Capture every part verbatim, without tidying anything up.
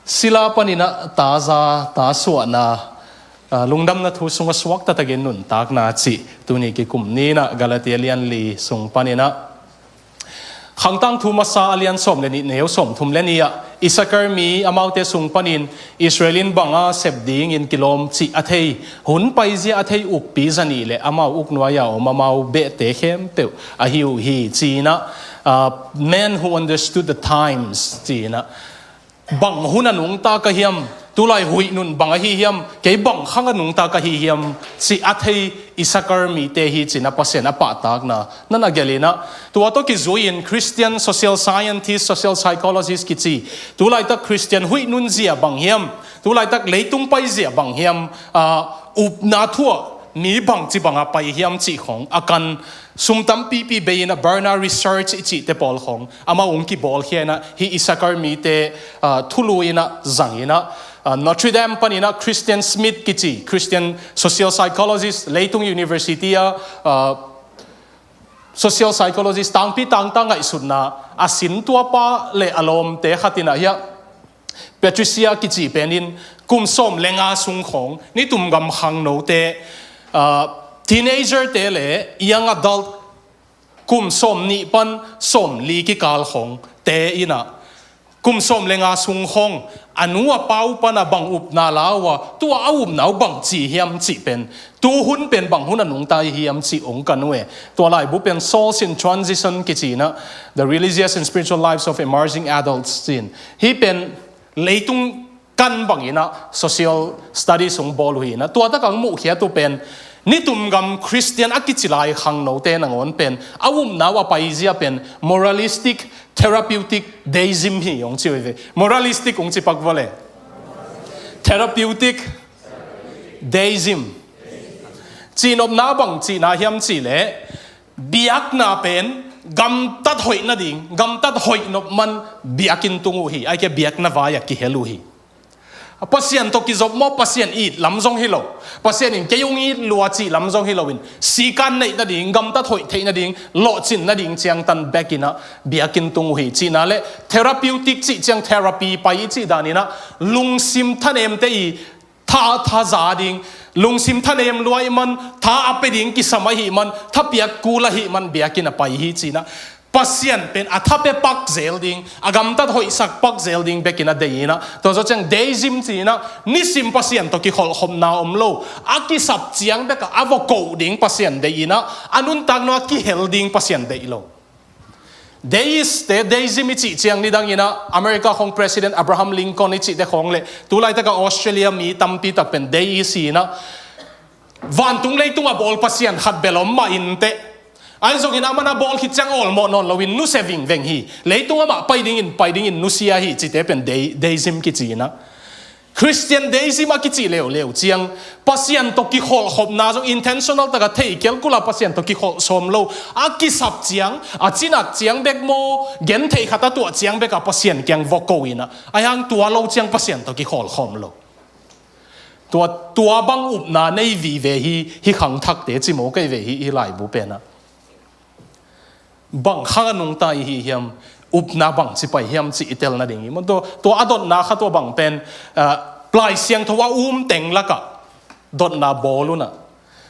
Sila paninah taza, tasuahna, ah, lungdamna thu sungah suakta takin nuntakna cih tuni kikum ninah Galatia lianli sung paninah Khangtang thu masa a lian sawm le nih neu sawm thum le nih ah Isakar mi amaute sung panin Israel in banga sep dingin kilawm cih a thei, hun paizia a thei ukpi zanih le amau uknuai-a om amau behte khempeuh ahi uh hi cinah, ah, men who understood the times cinah bang hun a nungta ka hiam, tulai huih nun bang ahi hiam, kei bang khang a nungta ka hi hiam, cih a thei Isakar mite hi cinah Pasian a pahtakna nan a gelhinah tua tawh kizui-in Christian social scientist, social psychologist kici, tulaitak Christian huih nun zia bang hiam, tulaitak leitung paizia bang hiam, ah, upna thuah mi bangci banga pai hiam cih khong a kan sum tampipi bei-inah Barna Research i cihte pawl khong amau ung kibawlkhia inah hi Isakar mite, ah, thulu inah zang inah, ah, Notre Dame paninah Christian Smith kici Christian social psychologist, leitung university a, ah, social psychologist tangpi tangta ngaihsutna a sin tuapa le a lawmte khat inah hiah Patricia kici penin kum sawm le nga sung khong nitum gam khangnote, ah, teenager te le young adult kum sawm nih pan sawm li kikal khongte inah kum sawm le nga sung khong a nu a pa uh pana bang upna la uh a, tua a upna uh bang ci hiam cih pen, tu hun pen bang hun a nungta i hiam cih ong kan uh e. Tua laibu pen Souls in Transition kici inah The Religious and Spiritual Lives of Emerging Adults cin. Hi pen leitung kan banginah social studies ong bawl uh hi inah tua takang muhkhiat uh pen nitum gam Christian a kici lai khangnote nangawn pen a upna uh a paizia pen moralistic therapeutic deism hi ong ci uh hi ve. Moralistic ong ci pak vua le therapeutic deism. Cihnopna bang cihna hiam cih leh biakna pen gamtat hoih nading, gamtat hoih nop man biakinn tung uh hi. Aike biakna vai a kihel uh hi. Pasian tawh kizop maw, Pasian it lam zong hi lo. Pasian in kei ung it lua cih lam zong hi loin sikan neih nading, gamtat hoih theih nading, lawhcin nading ciangtan bekinah biakinn tung uh hi. Cihna le therapeutic cih ciang therapy pai i cih daninah lungsim thanemte i tha, thaza ding, lungsim thanem lua ih man, tha a pe ding kisam ahih man, thapiak kul ahih man biakinn a pai hi cinah Pasian pen a thape pak zel ding, a gamtat hoihsak pak zel ding bekin a dei inah tua zaw ciang deism cinah nisim Pasian tawh kikholhkhopna om lo, a kisap ciang bekah a va koh ding Pasian dei inah a nuntakna a kihel ding Pasian deih lo. Deist te, deism i cih ciang nidang inah America khong President Abraham Lincoln i cihte khong le tulaitakah Australia mi tampi tak pen deist hi inah vantung leitung a bawl Pasian khat bel om mah inteh. Ahi zongin a man a bawl khit ciang awlmawh nawn loin nusia vingveng hi. Leitung amah pai dingin pai dingin nusia hi cihte pen dei, deism kici inah Christian deism a kici leuleu ciang Pasian tawh kikholhkhopna zong intentional taka thei kelkula Pasian tawh kikholh sawm lo, a kisap ciang, a cinat ciang bek maw, gentheih khat a tuah ciang beka Pasian kiang va ko inah a hiang tua lo ciang Pasian tawh kikholhkhawm lo. Tua, tua bang upna nei vive hi, hi khangthakte ci maw kei ve hi, hi laibu penah bang khang a nungta i hi hiam, upna bang ci pai hiam cih i tel nading hi. Tua, tua a dotna kha tua bang pen, ah, Lai Siangtho a um teng lakah dotna bawl unah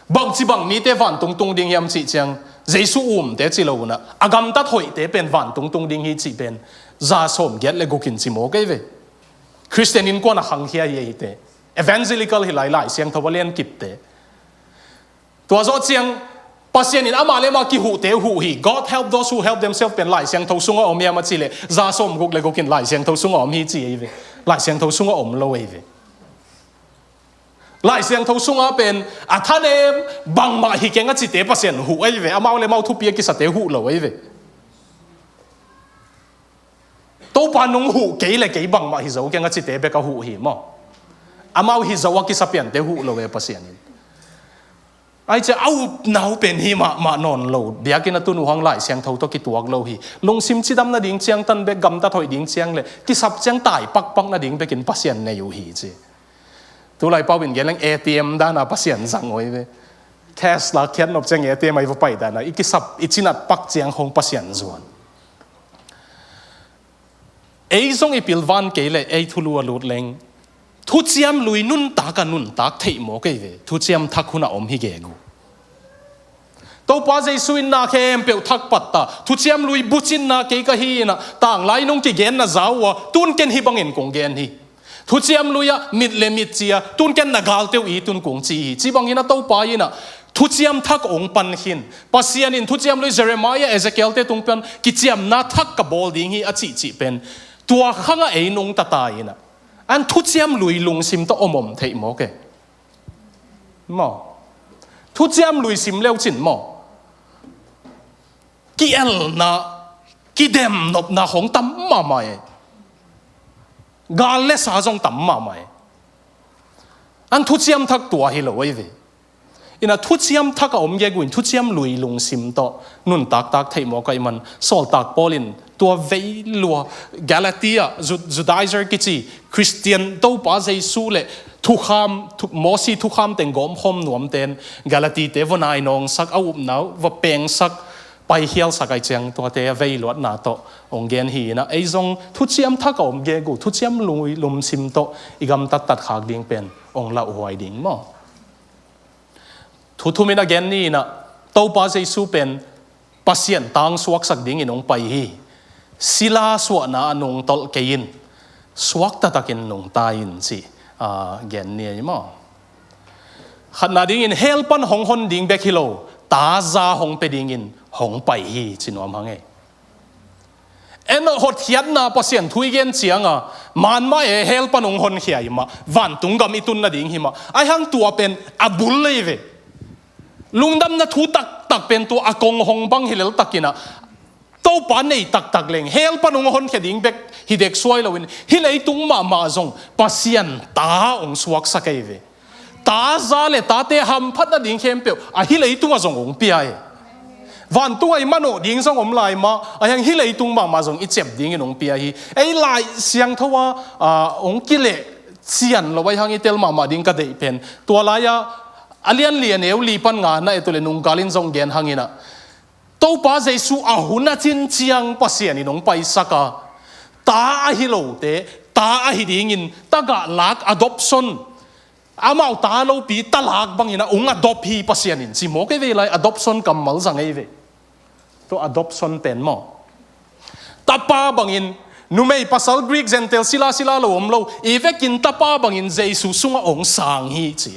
bangci bang mite vantung tung ding hiam cih ciang Jesu umte ci lo unah a gamtat hoihte pen vantung tung ding hi cih pen za sawm giat le gukin ci maw kei ve. Christian innkuan a khangkhia hi eite. Evangelical hi lai, Lai Siangtho a lian kipte. Tua zawh ciang Pasian in amah le amah kihuhte huh hi. God help those who help themselves pen Lai Siangtho sungah om hiam a cih leh za sawm guk le gukin Lai Siangtho sungah om hi ci ei ve. Lai Siangtho sungah om lo ei ve. Lai Siangtho sungah pen a thanem bangmah hi keng a cite Pasian huh ei ve. Amau le amau thupi a kisate huh lo ei ve. Topa nung huh kei le kei bangmah hi zo keng a cite bek a huh hi maw? Amau hi zo a kisapiante huh lo e Pasian in. Ai cia a upna uh pen hi mahmah nawn lo. Biakinn a tun uh hang Lai Siangtho tawh kituak lo hi. Lungsim cidam nading ciang tan bek gamtat hoih ding ciang le kisap ciang tai pakpak nading bekin Pasian nei uh hi ci. Tulai pau in gen leng A T M dana Pasian zang uh ei ve. Cash la khiat nop ciang A T M ai va pai dana i kisap i cinat pak ciang hong Pasian zuan. Ei zong i pilvan kei leh ei thulu a lut leng, thuciam lui nuntak a nuntak theih maw kei ve, thuciam thak hun a om hi gegu. Topa Jesu in na khempeuh thak patta, thuciam lui bucinna kei ka hi inah, tanglai nung kigenna za uh a, tun ken hih bangin kong gen hi. Thuciam lui ah mit le mit cia, tun ken na galte uh i tun kong ci hi. Ci bangin a Topa inah, thuciam thak ong pan khin. Pasian in thuciam lui Jeremiah, Ezekiel te tung pan kiciamna thak ka bawl ding hi a cihcih pen, tua khangah ei nungta ta inah, an thuciam lui lungsim tawh om om theih maw ke? Maw? Thuciam lui sim leucin maw? Kielna, kidemnopna hong tam mahmah e. Gal le sa zong tam mahmah e. An thuciam thak tua hi lo ei ve. Inah thuciam thak a om gegu in thuciam lui lungsim tawh nuntaktak theih maw ka i man. Sawltak Paul in tua vei lua Galatia, Ju-, Judaizer kici Khristian Topa Jesu le thukham, thu-, Mosi thukham teng gawmkhawm nuamten Galatite va nainawngsak, a upna uh va pengsak, paikhialsak ai ciang tuate a vei luatna tawh ong gen hi inah, ei zong thuciam thak a om gegu, thuciam lui lungsim tawh i gamtat tatkhak ding pen ong lauhuai ding maw? Thu thum in a gen ni inah, Topa Jesu pen Pasian tang suaksak dingin ong pai hi. Sila suahna a nungtolh kei in, suak taktakin nungta in cih, a, gen ni ei maw? Khatna dingin hell pan hong hon ding bek hi lo, taza hong pia dingin hong pai hi ci nuam hang ei. En hotkhiatna Pasian thu i gen cianga, man mah e hell pan hong honkhia hi mah, vantung gam i tun nading hi mah. Ai hang tua pen a bul lei ve. Lungdamna thu taktak pen tua a kong hong bang hi lel takinah, Topa nei taktak leng hell pan hong honkhia ding bek hi dek suai loin, hih leitung mahmah zong Pasian ta hong suaksak ei ve. Taza le tate hamphat nading khempeuh a hih leitungah zong hong pia e. Vantungah i manawh ding zong om lai mah, ai hang hih leitung mahmah zong i cep dingin hong pia hi. Ei Lai Siangtho a, a, hong kileh cian lo ai hang i tel mahmah ding ka deih pen, tua lai-ah a lianlian eu li pan nga na et uh le nungkalin zong gen hanginah, Topa Jesu a hun a cin ciang Pasian in hong paisak a, ta ahi lote ta ahi dingin tagah lak, adoption, amau ta lopi ta lak bangin a hong adopt hi Pasian in ci maw kei ve lai, adoption kammal zang ei ve. Tua adoption pen maw? Tapa bangin, numei pasal Greek Gentile sila sila lo om lo, i vekin tapa bangin Jesu sungah hong sang hi ci.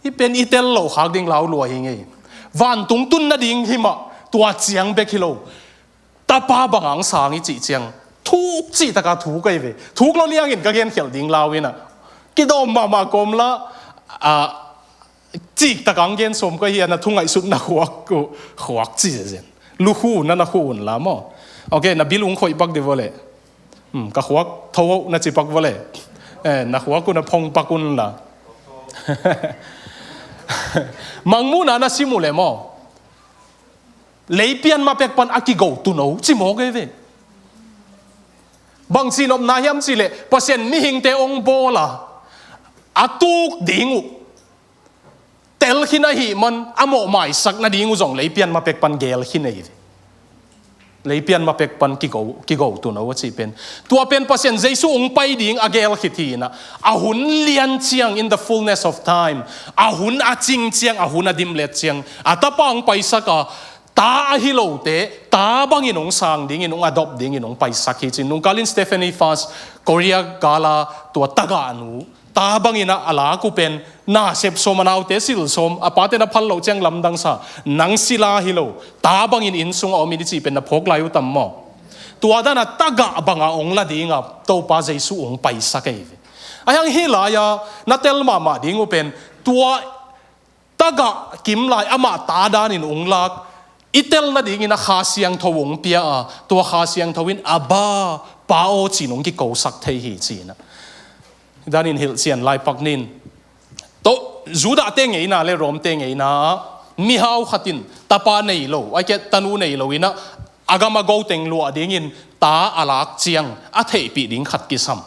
Hih pen i tel loh khak ding lau lua hi ngei. Vantung tun nading hi mah, tua ciang bek hi lo. Tapa bangah hong sang hi cih ciang thuk cih taka thuk ahi ve. Thuk lo liangin ka genkhialh ding lau inah, kidawm mahmah kawm la, a, cik taka hong gen sawm ka hi a, na thu ngaihsutna khuak uh, khuak ci zenzen. Lukhu na na khu un la maw? Ok, na bil ung khoih pak di vawleh. Hmm, ka khuak tho na ci pak vawleh. Eh, na khuak uh na phong pak un la. Mangmuhna na sim uh le maw? Leipian ma pek pan a kigo tuno ci maw kei ve. Bang ci nopna hiam cih leh Pasian mihingte hong bawl a, a tuk ding uh tel khin ahih man a mawhmaisak nading uh zong leipian ma pek pan geel khin ei ve. Leipian ma pek pan kigo, kigo tuno a cih pen, tua pen Pasian Jesu hong pai ding a geel khit hi inah, a hun lian ciang, in the fullness of time, a hun a cing ciang, a hun a dimlet ciang a tapa hong paisak a, ta ahi lote ta bangin hong sang dingin, hong adopt dingin hong paisak hi ci. Nungkalin Stephanie Fass, Korea gala tua tagah nu, ta bangin a lak uh pen, na sep sawm, a naute sil sawm, a pate na phal loh ciang lamdang sa, nang sila hi lo, ta bangin inn sungah om in i cih pen na phawk lai uh tam maw? Tua dana tagah banga hong la dinga Topa Jesu hong paisak ei ve. Ai hang hih lai-a na tel mahmah ding uh pen, tua tagah kim lai amah ta danin hong lak i tel nadingin a Kha Siangtho hong pia a, tua Kha Siangtho in Abba, Pa aw ci-in hong kikosak thei hi ci inah. Danin hilhcian laipak nin. Toh, Judah te ngeina le Rom te ngeina ah mihau khat in tapa nei lo, ai ke tanu nei lo inah, a gam a go teng luah dingin ta a lak ciang a theihpih ding khat kisam.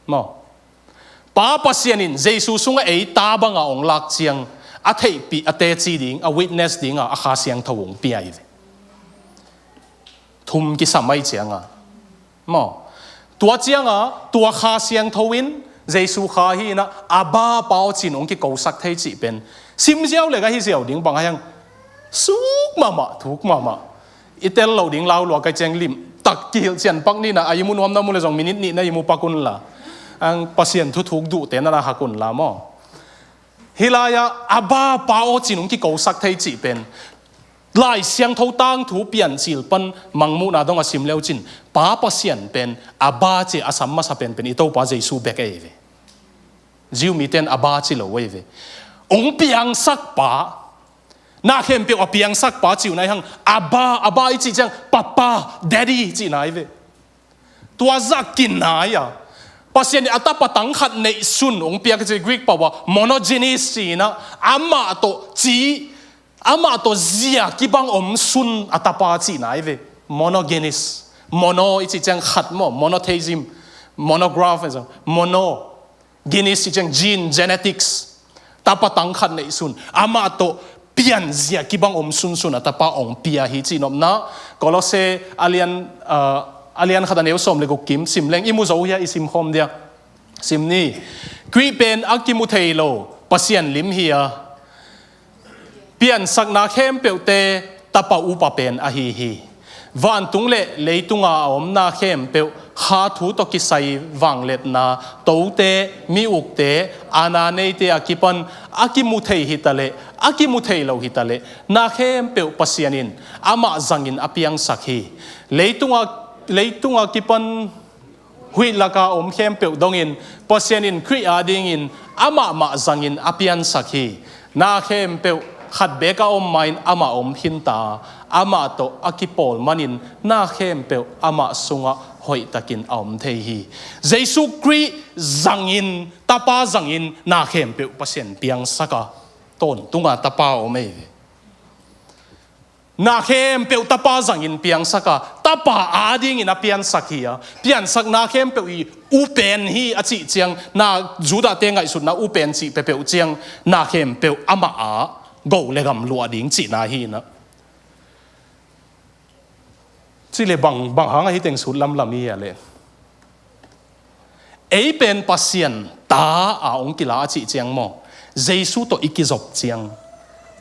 Maw? Pa Pasian in Jesu sungah ei ta banga hong lak ciang a theihpih, a teci ding, a witness dinga a Kha Siangtho hong pia hi ve. Thum kisam ai cianga. Maw? Tua cianga tua Kha Siangtho in Jesu Kha hi inah, Abba, Pa aw ci-in hong kikosak thei cih pen simziau le ka hiziau ding bang a hiang, suk mahmah, thuk mahmah. I tel loh ding lau lua ka ciang limtak kihilh cian pak ni inah, a i mu nuam na mu le zong minit nih na i mu pak unla, ang Pasian thu thuk duhte na na hak unla maw. Hih lai-ah Abba, Pa aw ci-in hong kikosak thei cih pen Lai Siangtho tangthu Piancil pan Mangmuhna dong a sim leu cin, Pa Pasian pen Abba ci-a a sam masa penpen i Topa Jesu bek ahi ve. Jew mite in Abba ci lo ahi ve. Hong piangsak pa, na khempeuh a piangsak pa ci uh na hi hang, Abba, Abba i cih ciang Papa, Daddy cihna ahi ve. Tua zah kinai a, Pasian in a tapa tang khat neihsun hong piak a ci, Greek pau a monogenes ci inah, amah tawh ci, amah tawh zia kibang omsun a tapa cihna ahi ve. Monogenes. Mono i cih ciang khat maw, monotheism, monograph, mono. Genes i cih ciang gene, genetics. Tapa tang khat neihsun, amah tawh pianzia kibang om sunsun a tapa hong pia hi cih nopna. Kolose a lian, ah, a lian khat a neu sawm le guk kim sim leng i mu zo hi a, i sim khawm dia. Sim ni. Khrih pen a kimu thei lo Pasian lim hi a, piansakna khempeuhte tapa upa pen ahi hi. Vantung le leitunga a om na khempeuh, Kha thu tawh kisai vangliatna, tote, mi ukte, aana neite a kipan a kimu thei hitaleh, a kimu thei lo hitaleh, na khempeuh Pasian in amah zangin a piangsak hi. Leitunga, leitunga kipan huih laka om khempeuh dongin Pasian in Khrih adingin amah mah zangin a piansak hi. Na khempeuh khat beek a om ma-in amah om khinta, amah tawh a kipawl manin na khempeuh amah sungah hoihtakin a om thei hi. Jesu Khrih zangin, tapa zangin na khempeuh Pasian piangsak a, tawntunga tapa a om ei ve. Na khempeuh tapa zangin piangsak a, tapa adingin a piansak hi a, piansakna khempeuh i upen hi a cih ciang, na Judah-te ngaihsutna upen cih peuhpeuh ciang, na khempeuh amah a go le gam luah ding cihna hi inah. Cih le bang, bang hang a hih teng sut lamlam i a le. Ei pen Pasian ta a hong kila a cih ciang maw, Jesu tawh i kizop ciang,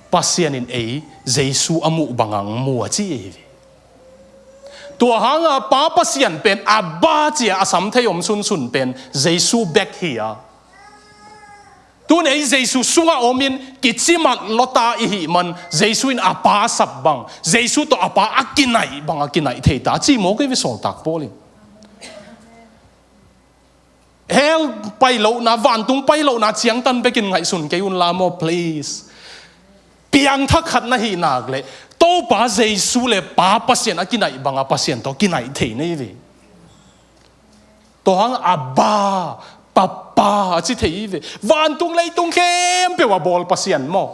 Pasian in ei Jesu a muh bangah hong mu a ci hi. Tua hanga Pa Pasian pen Abba ci-a a sam thei om sunsun pen Jesu bek hi a. Tun ei Jesu sungah omin kicimat lota i hih man, Jesu in a Pa sap bang, Jesu tawh a Pa a kinaih bang a kinaih thei ta ci mawk ei ve sawltak Paul in. Hell pai lohna, vantung pai lohna ciangtan bekin ngaihsun kei unla maw, please. Piangthak khat na hih nak leh Topa Jesu le Pa Pasian a kinaih banga Pasian tawh kinaih thei nei ve. Tua hang Abba, Papa a ci thei ve. Vantung leitung khempeuh a bawl Pasian maw.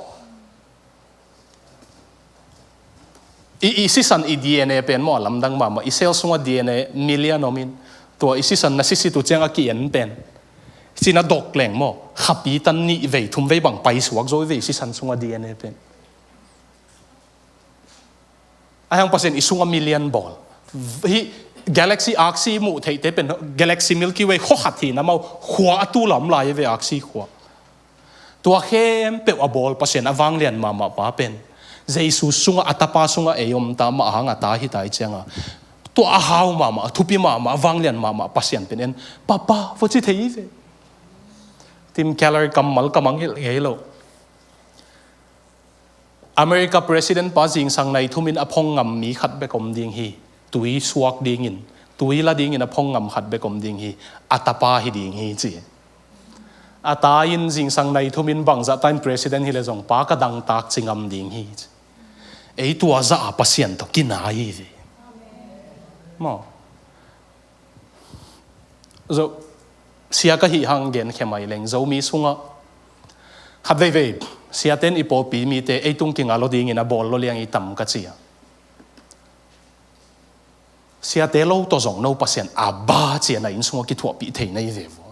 I, i sisan i D N A pen maw a lamdang mahmah, i cell sungah D N A million om in, tua i sisan na sisit uh ciang a ki-en pen, cina dok leng maw, khapi tan nih vei thum vei bang paisuak zo i ve i sisan sungah D N A pen. A hiang Pasian i sungah million bawl. Hih galaxy aksi muh theihte pen galaxy Milky Way khua khat hi na maw, khua a tu lam lai i ve aksi khua. Tua khempeuh a bawl Pasian a vanglian mahmah pa pen Jesu sungah a tapa sungah ei om ta mah hang a ta hi ta i cianga. Tua a hau mahmah, thupi mahmah, a vanglian mahmah Pasian pen en Papa va ci thei ve. Tim Keller kammal ka mangngilh ngei lo. America President pa zingsang nai thumin a phong ngam mi khat bek om ding hi. Tui suak dingin, tui la dingin a phong ngam khat bek om ding hi. A tapa hi ding hi ci. A ta in zingsang nai thumin bangzah ta in president hi le zong pa ka dangtak ci ngam ding hi ci. Ei tua zah a Pasian tawh kina hi ci. Maw. Zo, sia ka hih hang gen khia mai leng, Zomi sungah khat veivei siaten i pawlpi mite ei tung kinga lo dingin a bawl lo liang i tam ka ci a. Siate lo tawh zong no Pasian Abba ci-a na inn sungah kithuahpih thei na hi ve vua.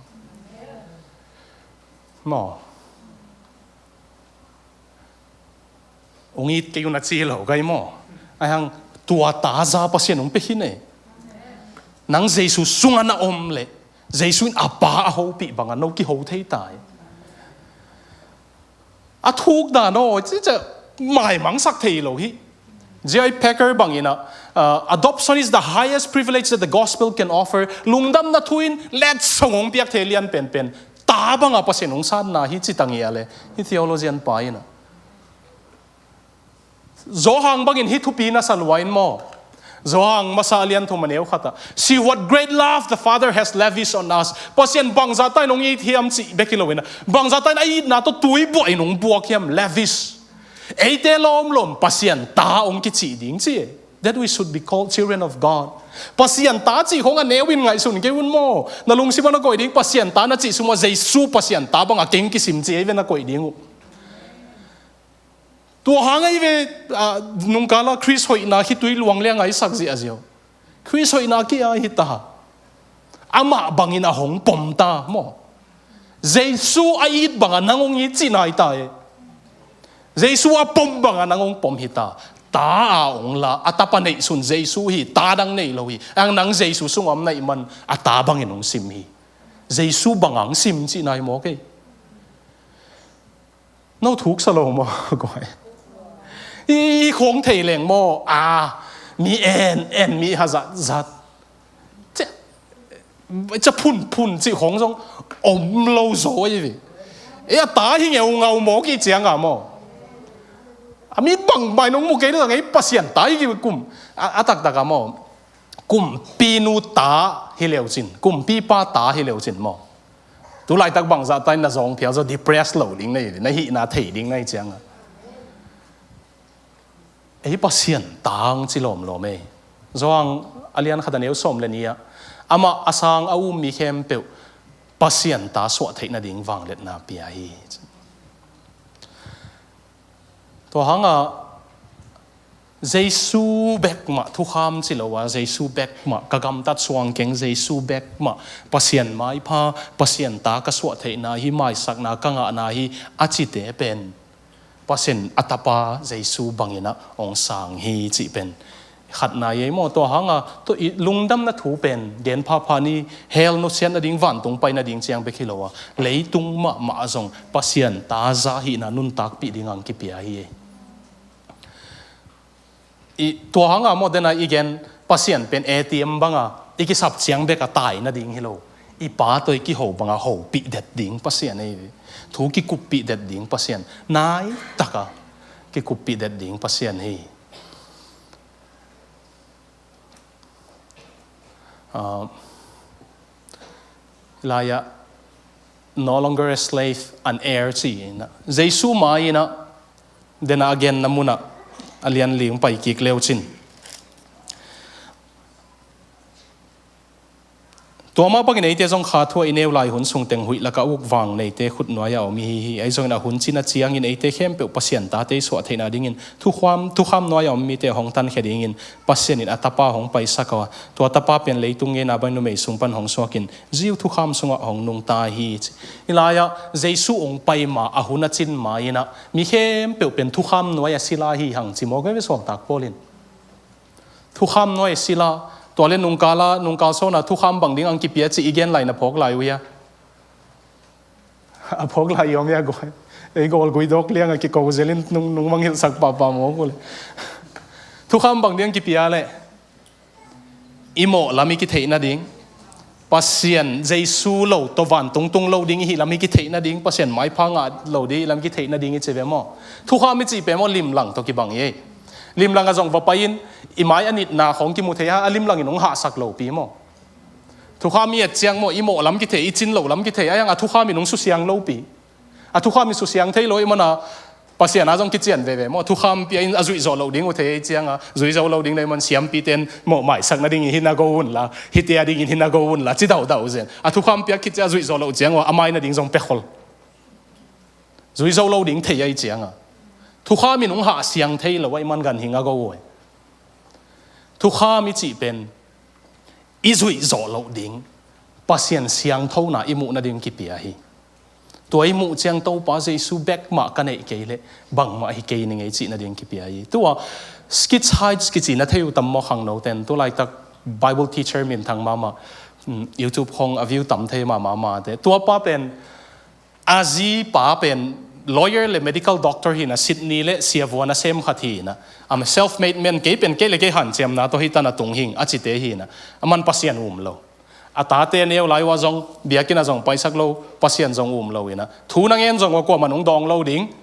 Maw. Ung it kei un a ci lo gai maw. A hiang tua ta za Pasian ung pia khin e. Nang Jesu sungah na om leh Jesu in a Pa a hopih bangah no kiho thei ta hi. A thuk dan aw, ci ciah maimangsak thei lo hi. J I Packer bangin ah, uh, "Adoption is the highest privilege that the gospel can offer." Lungdamna thu in letsong hong piak thei lian penpen, ta bangah Pasian hong sanna hi, ci ta ngia le. Hi theologian pa in ah, Johan bangin hih thupi na sa lua in maw. Johan masa a lian thum a neu khat ah, "See what great love the Father has lavished on us." Pasian bangzah ta in hong it hiam cih bek hi lo in ah, bangzah ta in a itna tawh tuibuah in hong buak hiam, lavish. Eite lawmlawm Pasian ta hong kicih ding ci. That we should be called children of God. Pasian ta cih khong a neu in ngaihsun kei un maw. Na lungsim ah na koih ding Pasian ta na cih sungah Jesu Pasian ta bangah keng kisim ci ei ve na koih ding uh. Tua hang ei ve, ah, nungkala Khrist hoihna khitui luang liang a i sak ziahziah uh. Khrist hoihna kia hi ta. Amah bangin a hong pom ta maw. Jesu a it bangah nang hong it cihna hi ta e. Jesu a pom bangah nang hong pom hi ta. Ta a hong la, a tapa neihsun Jesu hi, ta dang nei lo hi. Ang nang Jesu sungah om na hih man a ta bangin hong sim hi. Jesu bangah hong sim cihna hi maw kei. No thuk sa lo maw, guai. I, i khong thei leng maw, a, mi en, en mi ha zat, zat. Cia, cia phun, phun cih khong zong om lo zaw i ve. E a ta hi ngeu ngau maw ki ciang a maw. A mi bang bai nong mu kei lo zang ei Pasian ta hi ki kum. A, a taktak a maw. Kumpi nu ta hi leu cin, kumpi pa ta hi leu cin maw. Tu laitak bangzah ta in na zawng phial zaw depress lo ding na hi, na hihna thei ding na hi ciang a. Ei Pasian tang ci lawmlawm ei. Zawng a lian khat a neu sawm le ni ah, amah a sang a um mi khempeuh Pasian ta suah theih nading vangliatna pia hi. Tua hangah Jesu bek mah thukham ci lo a, Jesu bek mah ka gamtat suang keng, Jesu bek mah Pasian maipha, Pasian ta ka suah theihna hi, maisakna ka ngahna hi, a cite pen Pasian a tapa Jesu bangin ah hong sang hi cih pen khatna ei maw. Tua hangah tua i lungdamna thu pen gen phapha ni, hell nusiat nading, vantung pai nading ciang bek hi lo a, leitung mahmah zong Pasian ta za hihna nuntakpih ding ang kipia hi. I, tua hangah maw dena i gen Pasian pen A T M banga i kisap ciang beka tai nading hi lo. I pa tawh i kiho banga hopih det ding Pasian hi. Thu kikuppih det ding Pasian. Nai taka kikuppih det ding Pasian hi. Ah, lai-ah, "No longer a slave, an heir," ci-in ah, Jesu mai-in ah, dena a genna munah a lian ling pai kik leu cin. Tua mah bangin eite zong kha thu ah i neu lai hun sung teng huih laka uk vang neite khut nuai-ah om i hi hi. Ahi zongin a hun cina ciangin eite khempeuh Pasian tate i suah theihna dingin thukham, thukham nuai-ah om mite hong tankhia dingin Pasian in a tapa hong paisak a, tua tapa pen leitung ngeina bang numei sung pan hong suakin ziu thukham sungah hong nungta hi ci. Hi lai-ah Jesu hong pai ma a hun a cin ma-in ah mi khempeuh pen thukham nuai-ah sila hi hang ci mawk ve ve suaktak Paul in. Thukham nuai sila, tua le nungkala, nungkal sawna thukham bang ding ang kipia ci i gen lai na phawk lai uh hia? A phawk lai i om hia guai? Ei gawl gui dawk lianga kiko zelin nung, nung mangilhsak pahpah mawk uh le. Thukham bang ding ang kipia le i mawh lam i kitheih nading, Pasian Jesu lo tawh vantung tung lo ding i hih lam i kitheih nading, Pasian maipha ngah lo ding i hih lam kitheih nading i ci ve maw? Thukham i cih pen maw limlang tawh kibang hi ei. Limlang a zong va pai-in i mai a nitna khawng kimu thei a, a limlang in hong hahsak lopi maw? Thukham i et ciang maw i mawh lam kithei, i cin loh lam kithei, a hiang a thukham in hong susiang lopi. A thukham in susiang thei lo i mana Pasian a zong kician veve maw? Thukham pia in a zuih zawh loh ding uh thei ei cianga, zui zo lo ding na i man siampite in mawh maisak nading i hih na go unla, hihte a dingin hih na go unla ci dauhdauh zen. A thukham piak khit ciang a zuih zawh loh ciang uh a mai nading zong pia khol. Zui zo lo ding thei ei cianga thukham in hong hahsiang thei lo a i man ganhing a go uh ei. Thukham i cih pen i zuih zawh loh ding Pasian siangthona i muh nading kipia hi. Tua i muh ciang Topa Jesu bek mah ka neih kei leh bangmah hi kei ning ei cih nading kipia hi. Tua Schitt's Heights kici na thei uh tam maw khangno ten? Tu laitak Bible teacher minthang mahmah, mm, YouTube khong a view tam thei mahmah mahte. Tua pa pen a zi pa pen lawyer le medical doctor hi-in a, Sydney le siavuan a sem khat hi-in a, a self-made man, kei pen kei le kei hanciamna tawh hi tan a tung hing a cite hi-in a, a man Pasian um lo. A tate neu lai uh a zong, biakinn ah zong paisak lo, Pasian zong um lo in a, thu na ngen zong uh a kuamah in hong dawng lo ding.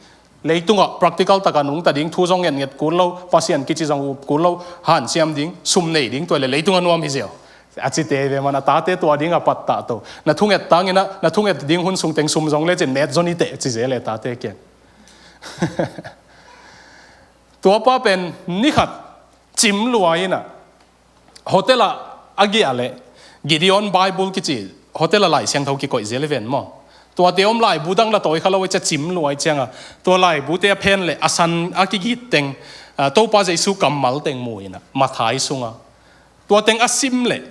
Leitungah practical takin nungta ding, thu zong ngetnget kul lo, Pasian kici zong up kul lo, hanciam ding, sum nei ding, tua le leitungah nuam hi ziau a cite ve man, a tate tua ding a pattah to. Na thunget tangin a, na thunget ding hun sung teng sum zong lecin met zon hi teh ci zel e tate kiang. Tua pa pen ni khat cim lua in a, hotel ah a giah leh Gideon Bible kici hotel ah Lai Siangtho kikoih zel hi ven maw. Tuate om laibu dang la tawi kha lo a, cia cim lua i cianga, tua laibute a phen leh a san a kigit teng, ah, Topa Jesu kammal teng mu in a, Matthai sunga. Tua teng a sim leh,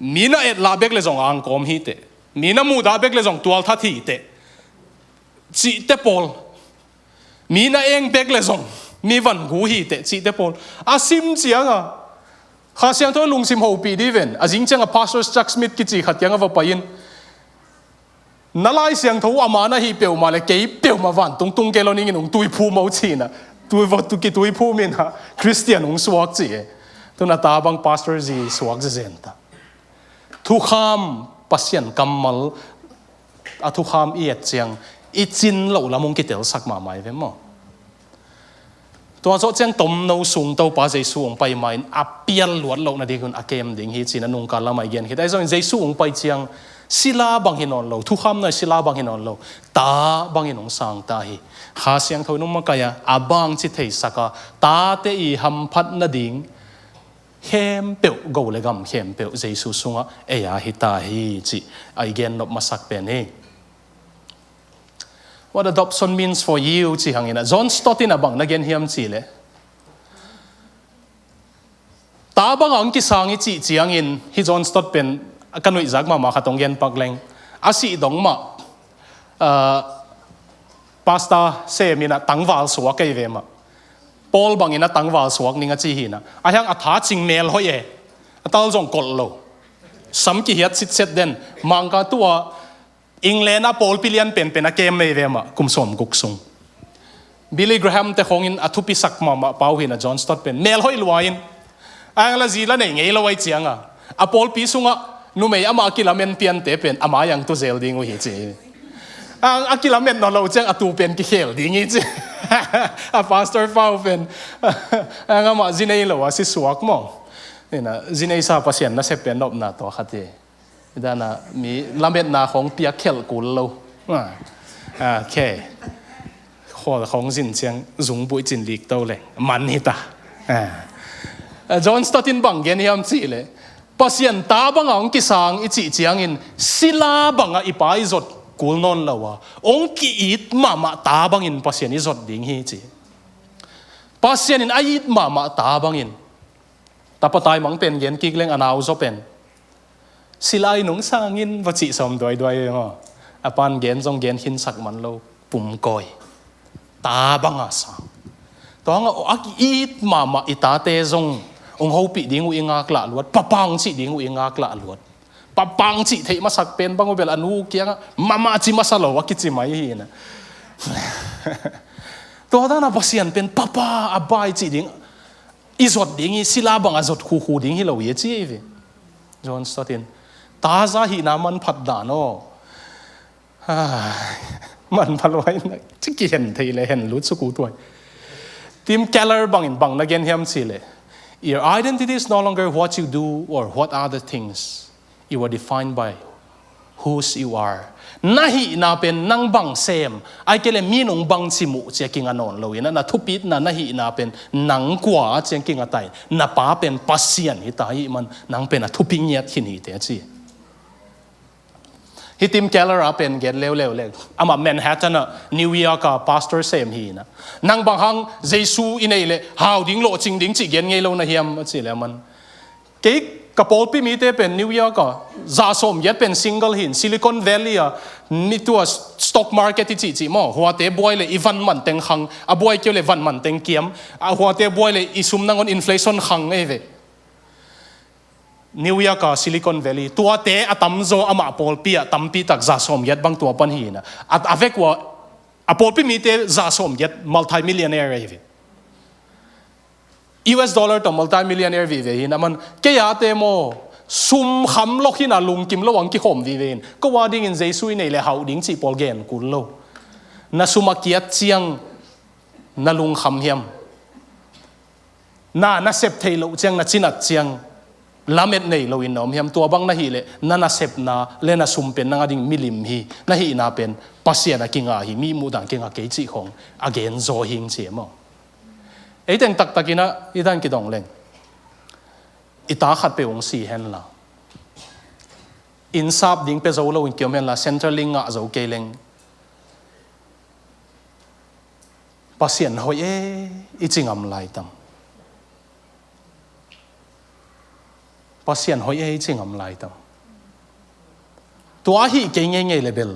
mi na et lah bek le zong angkawm hi teh, mi na muhdah bek le zong tualthat hi teh, cihte pawl. Mi na eng bek le zong mi van gu hi teh cihte pawl a sim cianga, Kha Siangtho lungsim hopih dih ven. A zing cianga Pastor Chuck Smith kici khat kianga va pai in, na Lai Siangtho ama na hi peuhmah le kei peuhmah vantung tung kei lo ning in hong tuiphum o ci-in a, tui va tu kituiphum in a, Christian hong suak ci e. Tun a ta bang Pastor zi suak zezen ta. Thukham, Pasian kammal a thukham i et ciang, i cin loh lam hong kitelsak mahmah i ve maw. Tua zawh ciang tomno sung Topa Jesu hong pai ma-in a pial luat loh nading hun a kem ding hi ci-in a nungkal lamah i gen khit. Ahi zongin Jesu hong pai ciang sila bang hi nawn lo, thukhamna sila bang hi nawn lo, ta bangin hong sang ta hi. Kha Siangtho in hong makaih a, a bangci theisak a, tate i hamphat nading khempeuh, go le gam khempeuh Jesu sungah ei a hi ta hi cih a i gen nop masak pen hi. What adoption means for you cih hangin a, John Stott in a bang na gen hiam cih leh, ta banga hong kisang i cih ciangin, hih John Stott pen ka nuihzak mahmah khat hong gen pak leng, a sih dong mah, ah, Pastor Sem in a tangval suak ei ve mah. Paul bangin a tangval suak ning a ci hi-in a, a hiang a tha cing mel hoih e, a tal zong kolh lo, sam kihiat sitset den. Mangka tua England a pawlpi lian penpen a kem ei ve mah, kum sawmguk sung. Billy Graham te khongin a thupisak mahmah pau hi-in a, John Stott pen mel hoih lua in, a hiang la zi la nei ngei lo ahi cianga, a pawlpi sungah numei amah a kilamen piante pen ama hiang tu zel ding uh hi ci. A, a kilamen nawn lo ciang a tu pen kikhel ding hi ci. A pastor pau pen, a, amah zi nei lo a si suak maw. Hi-in a, zi neisa Pasian nasep pen nopna tawh khat hi. Dana mi lametna khong piak khelh kul lo. Ah, ah, khe. Khual khong zin ciang zungbuih cin lik to leng man hi ta. Ah. Ah, John Stott in bang gen hiam cih leh, Pasian ta banga hong kisang i cih ciangin sila banga i pa i zot kul nawn lo a, hong ki-it mahmah ta bangin Pasian i zot ding hi ci. Pasian in a it mahmah ta bangin. Tapa taimang pen gen kik leng a nau zaw pen sila in hong sang in va cih sawm duaiduai ve maw. A pan gen zong gen khinsak man lo, pumkawi. Ta banga sang. Tua hangah a ki-it mahmah i tate zong hong hopih ding uh i ngaklah luat, papa hong cih ding uh i ngaklah luat. Papa hong cih theih masak pen bang uh bel a nu kiangah mama ci masa lo a kici mai hi-in a. Tua dana Pasian pen papa, a bai cih ding i zot ding hi, sila banga zot khukhu ding hi lo hi a ci hi ve. John Stott in, taza hihna manphat dan aw. Ai, manpha luai na, ci kihen thei le hen lut suk uh tuai. Tim Keller bangin bang na gen hiam cih leh, your identity is no longer what you do or what other things. You are defined by whose you are. Na hihna pen nang bang sem, ahih kei leh mi nung bang ci muh ci-a kinga nawn lo in a, na thupitna na hihna pen nang kua ci-a kinga ta in, na pa pen Pasian hi ta ahih man nang pen a thupi ngiat khin hi teh a ci. Hih Tim Keller a pen gen leuleu le, amah Manhattan ah, New York ah pastor sem hi in a, nang bang hang Jesu i neih leh hau ding, lawhcing ding cih gen ngei lo na hiam a cih leh aman, kei ka pawlpi mite pen New York ah za sawmgiat pen single hi in, Silicon Valley ah, mi tua stock market i cihcih maw, huate buai leh i van man teng khang, a buai kei uh leh van man teng kiam, a huate buai leh i sum nangawn inflation khang ei ve. New York a Silicon Valley, tuate a tamzaw amah pawlpi ah tampi tak za sawmgiat bang tua pan hi in a, a, a vek uh a, a pawlpi mite za sawmgiat multi-millionaire ahi ve. U S dollar tawh multi-millionaire vive hi in, aman kei a te maw, sum kham lok hi in a, lungkim lo ang kikhawm vive hi in, ko a dingin Jesu i nei leh hauh ding cih pawl gen kul lo. Na sum a kiat ciang na lungkham hiam? Na, na sep theih loh ciang, na cinat ciang lamet nei loin na om hiam? Tua bang na hih leh na nasepna le na sum pen nang a ding milim hi, na hihna pen Pasian a kinga hi, mi muhdan kinga kei cih khawng a gen zaw hing ci e maw. Ei teng taktak in a, i dan kidong leng, i ta khat peuh hong si hen la, inn sap ding pia zo loin kiom hen la, Centrelink ngah zo kei leng, Pasian hoih e, i ci ngam lai tam? Pasian hoih e, i ci ngam lai tam? Tua ahi kei ngeingei le bel,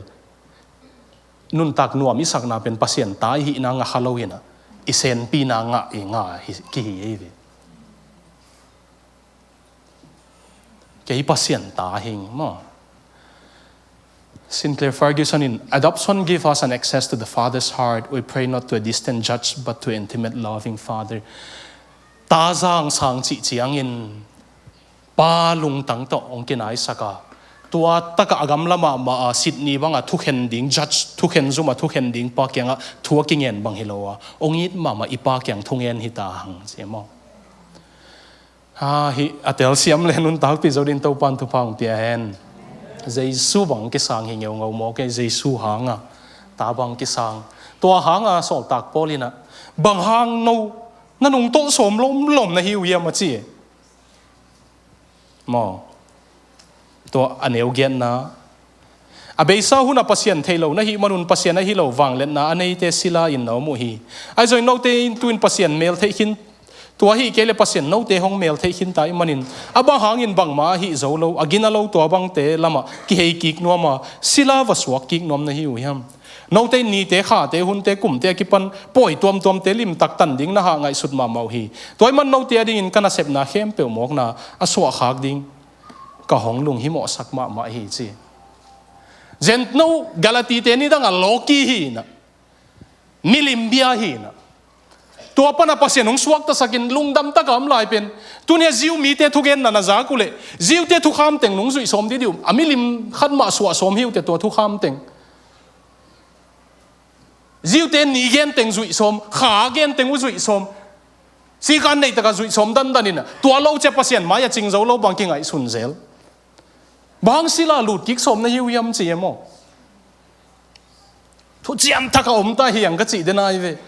nuntak nuam i sakna pen Pasian ta i hihna ngah kha lo hi in a, i senpina ngah i ngah hi, kihi ei ve. Kei Pasian ta hing maw. Sinclair Ferguson in, "Adoption give us an access to the Father's heart. We pray not to a distant judge, but to an intimate, loving Father." Ta zang sang cih ciangin Pa lungtang tawh hong kinaisak a, tua takah a gamla mahmah a, Sydney bangah thukhen ding, judge thukhen zum a thukhen ding Pa kiangah thu a kingen bang hi lo a, hong it mahmah i Pa kiang thungen hi ta hang ci e maw. Ha, hih a telsiam le nuntakpih zo dingin Topa'n thupha hong pia hen. Jesu bang kisang hi ngeungau maw, kei Jesu hanga ta bang kisang. Tua hanga sawltak Paul in a, bang hang no na nungtolh sawm lomlom na hi uh hiam a ci e. Maw. Tua a neu giatna, a beisa hunah Pasian thei lo na hih manun Pasian ahi lo vangliatna a neite sila in na om uh hi. Ahi zongin note in tu-in Pasian mel theih khin, tua ahi kei le Pasian note hong mel theih khin ta ih manin, a bang hangin bangmah ahi zo lo, a gina lo tua bangte lamah kihei kik nuam a, sila va suak kik nuam na hi uh hiam? Note in nite, khate, hunte, kumte a kipan pawi tuamtuamte limtak tan ding na hah ngaihsut mahmah uh hi. Tua ih man note a dingin ka nasepna khempeuh mawkna a suahkhak ding ka hong lunghimawhsak mahmah hi ci. Zen no Galatite nidangah lawki hi in a, milim bia hi in a, tua panah Pasian hong suaktasakin lungdam taka om lai pen, tuni a Jew mite thugenna na zak uh leh, Jew-te thukham teng nong zuih sawm dih dih uh, a milim khat mah suah sawm hi uh teh tua thukham teng. Jew-te ni gen teng zuih sawm, kha gen teng uh zuih sawm, sikan neih takah zuih sawm dandan in a, tua lo ciah Pasian mai-ah cing zo lo bang kingaihsun zel. Bang sila lut kik sawm na hi uh hiam ci e maw. Thuciam takah om ta hi ang ka cih den ai ve.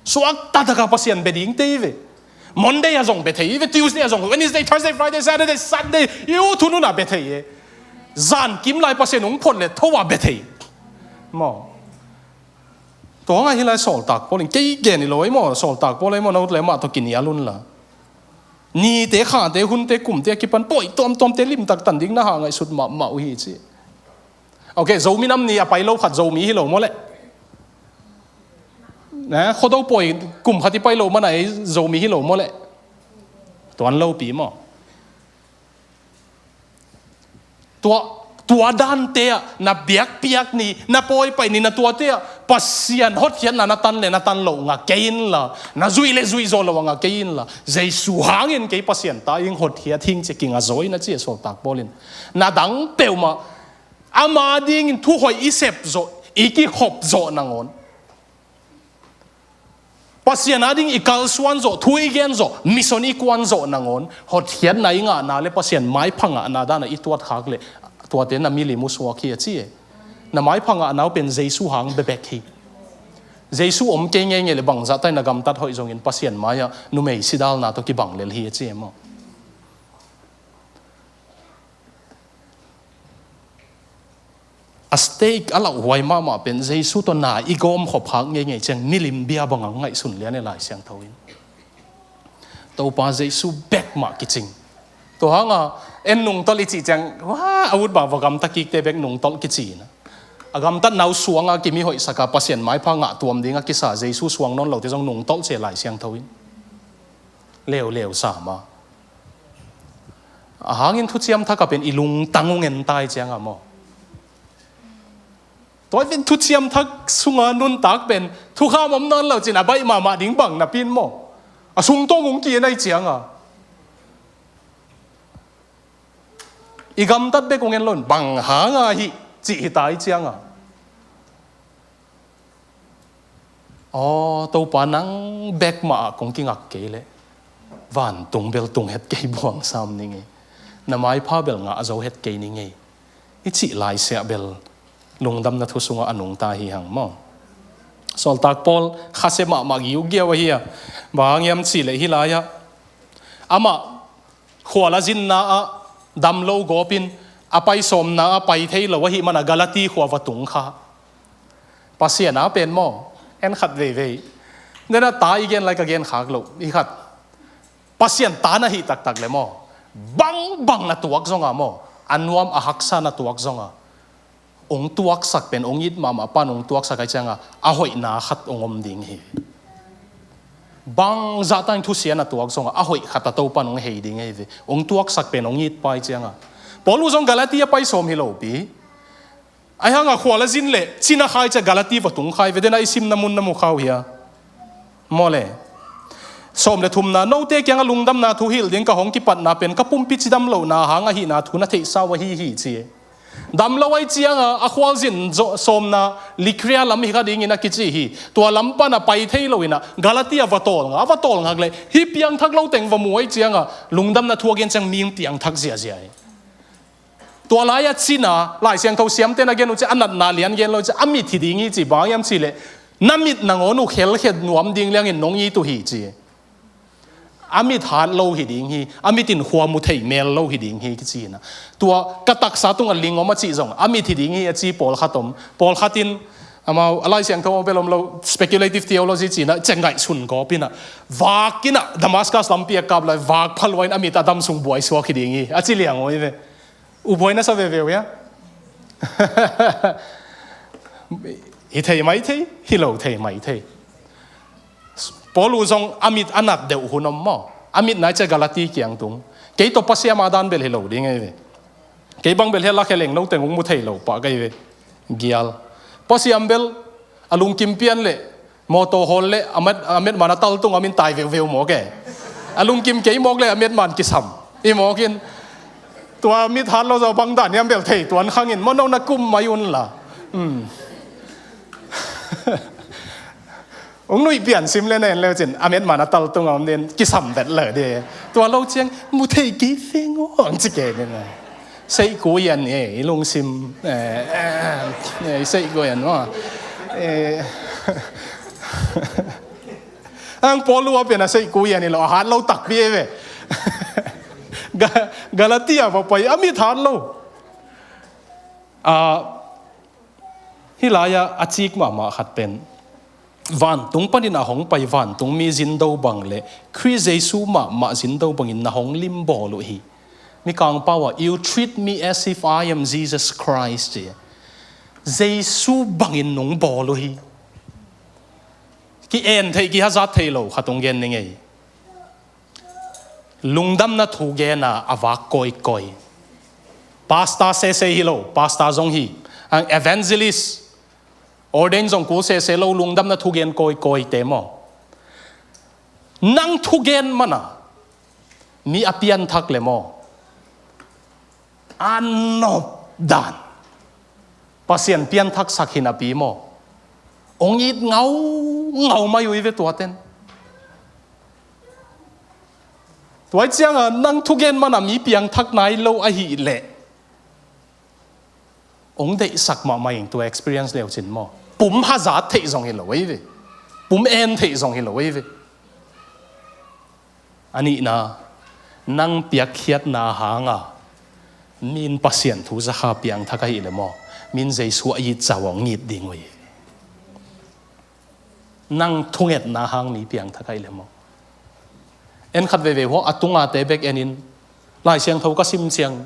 Suakta takah Pasian bia dingte hi ve. Monday a zong bia thei hi ve, Tuesday a zong, Wednesday, Thursday, Friday, Saturday, Sunday, i u thunun a bia thei e. Zan kim lai Pasian hong phot le tho a bia thei. Maw. Tua ngah hi lai sawltak Paul in, kei gen hi lo ei maw, sawltak Paul ei maw, no le mah tawh kinial un la. Nite, khate, hunte, kumte a kipan pawi tuamtuamte limtak tan ding na hah ngaihsut mahmah uh hi ci. Ok, Zomi nam ni a pai lo khat Zomi hi lo maw leh. Ne, Khuado pawi kum khat i pai lo mana ei Zomi hi lo maw leh. Tuan lopi maw. Tua, tua dante ah na biakpiak ni, na pawipaih ni, na tuate ah Pasian hotkhiatna na tan le na tan loh ngah kei inla, na zuih le zuih zawh loh a ngah kei inla, Jesu hangin kei Pasian ta ing, hotkhiat hing ci a kingah zaw in a ci a sawltak Paul in. Na dang peuhmah ama dingin thuhoih i sep zawh, i kikhop zawh nangawn, Pasian a ding i kalsuan zawh, thu i gen zawh, mission i kuan zawh nangawn, hotkhiatna i ngahna le Pasian maipha ngahna dana i tuatkhak le, tuate na milim uh suak hi a ci e. Na maipha ngahna uh pen Jesu hang bebek hi. Jesu om kei ngeingei le bangzah tai na gamtat hoih zongin Pasian mai-ah numei sidalna tawh kibang lel hi a ci e maw. A stake a lauhuai mahmah pen Jesu tawh na i gawm khop khak ngeingei ciang milim bia bang ang ngaihsun lian e Lai Siangtho in. Topa Jesu bek mah kicing. Tua hanga en nungtolh i cih ciang, wa, a ut bang va gamta kikte bek nungtolh kici na. A gamtatna uh suanga kimi hoihsaka Pasian maipha ngah tuam dinga kisa Jesu suang nawn lote zong nungtolh ci e Lai Siangtho in. Leuleu sa ma. A hangin thuciam thak a pen i lungtang uh ngen ta hi cianga maw? Tua pen thuciam thak sunga nuntak pen thukham om nawn lo cin a baih mahmah ding bang napi in maw? A sungtawng ung ki-en ahi cianga i gamtat bek ung en lo in bang hanga hih cih hi ta hi cianga. Aw Topa, nang bek mah ah kong kingak kei leh vantung bel tung het kei buang sam ning ei. Na maipha bel ngah zo het kei ning ei, i cih laisiah bel lungdamna thu sungah a nungta hi hang maw? Sawltak Paul khasia mahmah giugiau ahi a, bang hang hiam cih leh hih lai-ah amah khual a zinna ah dam lo gawpin a pai sawmna ah pai thei lo ahih mana Galati khua va tung kha. Pasian a pen maw, en khat veivei. Nena ta i gen lai ka gen khak lo hi khat. Pasian ta na hih taktak le maw, bangbang na tuak zonga maw, a nuam a haksa na tuak zonga, ong tuaksak pen ong it mahmah pan ong tuaksak ahi cianga a hoihna khat ong om ding hi. Bangzah tangin thusia na tuak zonga a hoih khat a Topan ong hei ding hi ve. Ong tuaksak pen ong it pa ahi cianga. Paul uh zong Galati a pai sawm hi lopi. Ahi hanga khual a zin le cina khai cia Galati va tung khai ve. Dena i simna mun na mu kha uh hia? Maw le. Sawm le thumna, note kianga lungdamna thu hilh ding ka hong kipatna pen ka pumpi cidam lohna hang ahihna thu na theihsa uh ahi hi ci. Dam lo ahi cianga a khualzin sawmna Likria lam hi kha dingin a kici hi. Tua lam pana pai thei loinah Galati a va tawlngak, a va tawlngak le hih piangthak lo teng va mu ahi cianga lungdamna thu a gen ciang ming piangthak ziazia hi. Tua lai-a cina Lai Siangtho siamten a gen uh ciah a natna lian gen lo ciah a mit hi ding hi ci. Bang hiam cihleh na mit nangawn uh khelkhet nuam ding liangin nong it uh hi ci. A mit hat lo hi ding hi, a mit in khua mu thei mel lo hi ding hi kici hinah. Tua ka taksa tungah ling om a cih zong a mit hi ding hi a ci pawlkhat om. Pawlkhat in amau a Lai Siangtho om bel om lo, speculative theology cinah ceng ngaih sun gawpinah vakinah Damascus lampi a kap lai vak phaluain a mit a dam sung buai suak hi ding hi a ci liang awi ve. U buai na sa veve uh hia? Hi thei mai thei, hi lo thei mai thei. Paul uh zong a mit a nat deuh hun om maw? A mit nai cia Galati kiang tung. Kei tawh Pasiam a dan bel hi lo ding ei ve. Kei bang bel hia lakhia leng lo teng ung mu thei lo pah kei ve. Gial. Pasiam bel a lungkim pian le mawtaw hawl le a met, a met man a tal tung a min tai veuveu mawk e. A lungkim kei mawk le a met man kisam i mawkin. Tua mit hat lo zaw bang dan hiam bel thei tuan khangin maw no na kum mai un la. Ung nuih pian sim le na en leu cin a met man a tal tung a om din kisam vet leu di. Tua lo ciang mu thei kei feng aw ang ci kei din. Seih ku ian e i lungsim e, e, seih ku ian aw. E, ang Paul uh a pian a seih ku ian i lo a hat lo takpi e ve. Ga-, Galatia va pai a mit hat lo. A, hih lai-ah a cik mahmah khat pen vantung panin a hong pai vantung mi zindo bang le Khrist Jesu mahmah zindo bangin na hong limbawl uh hi. Mikang pau ah, "You treat me as if I am Jesus Christ," ci. Jesu bangin nong bawl uh hi. Ki-en theih, kihazat thei lo khat hong gen ning ei. Lungdamna thu gena a vak kawikawi. Pastor sese hi lo, pastor zong hi. Ang evangelist, ordain zong kul sese lo, lungdamna thugen kawikawite maw? Nang thugen mana mi a pianthak le maw? A nop dan. Pasian pianthaksak hi napi maw? Ong it ngaungau mai uh hi ve tuaten. Tuai cianga nang thugen mana mi piangthak nai lo ahih leh ong deihsak mahmah ing tua experience leucin maw? Pum hazat theih zong hi lo ei ve. Pum en theih zong hi lo ei ve. A nihna, nang piakkhiatna hanga min Pasian thu zakha piangthak ahih le maw? Min Jesu a it cau a ong it ding uh hi. Nang thungetna hang mi piangthak ahih le maw? En khat veivei hua a tungate bek enin Lai Siangtho ka sim ciang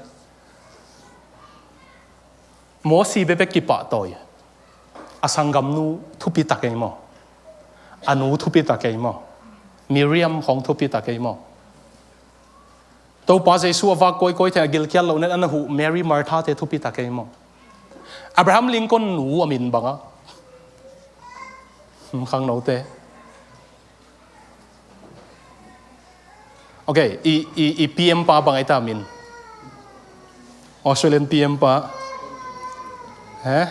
Mosi bekbek kipahtawi. A sanggamnu thupi tak ei maw? A nu thupi tak ei maw? Miriam khong thupi tak ei maw? Topa Jesu a vak kawikawi thei a gilkial loh nen a na huh Mary Martha te thupi ta kei maw? Abraham Lincoln nu a min bang a? Hmm, khangno te. Ok, i, i, i P M pa bang ai ta min? Australian P M pa. He?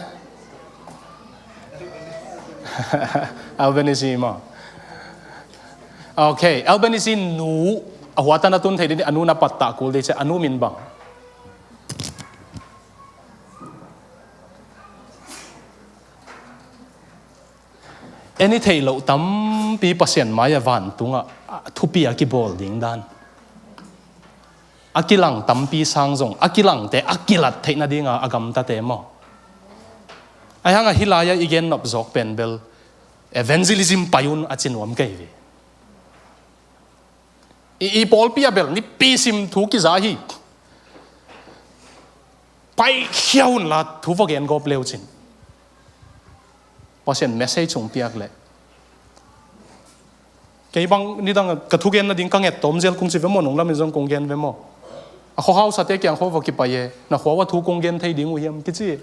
Albanese maw? Ok, Albanese nu a huatan a tun thei ding a nu na pattah kul dei ciah a nu min bang? En i theih loh tampi Pasian mai-ah vantungah thupi a kibawl ding dan a kilang tampi sang zong a kilangte a kilat theih nadinga a gamtate maw? Ahi hangah hih lai-ah i gen nop zawk pen bel evangelism pai un a ci nuam kei ve. I, i pawlpi ah bel nipi sim thu kiza hi. Paikhia unla thu va gen gawp leucin Pasian message hong piak leh kei bang nidang ka thugen nading ka nget tawm zel kung ci ve maw, nung lamin zong kung gen ve maw? A khuahau sate kiang khua va kipai e, na khua ua thu kung gen thei ding uh hiam kici.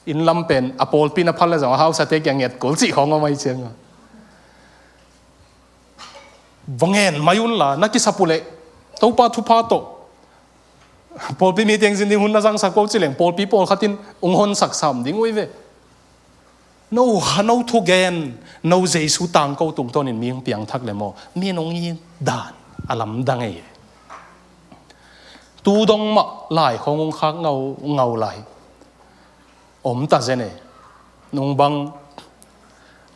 Inn lam pen a pawlpi na phal le zong a hausate kiang nget kul cih khawng om ahi cianga. Va ngen mai unla na kisap uh leh Topa thupha tawh pawlpi mi tengzin ding hun na zangsak ko ci leng pawlpi pawlkhat in ung honsak sam ding uh hi ve. No, no thugen, no Jesu tangko tungtawnin mi hong piangthak le maw, mi nong it dan a lamdang ei. Tu dong mah lai khawng hong khak ngau, ngau lai. Om ta zen e. Nung bang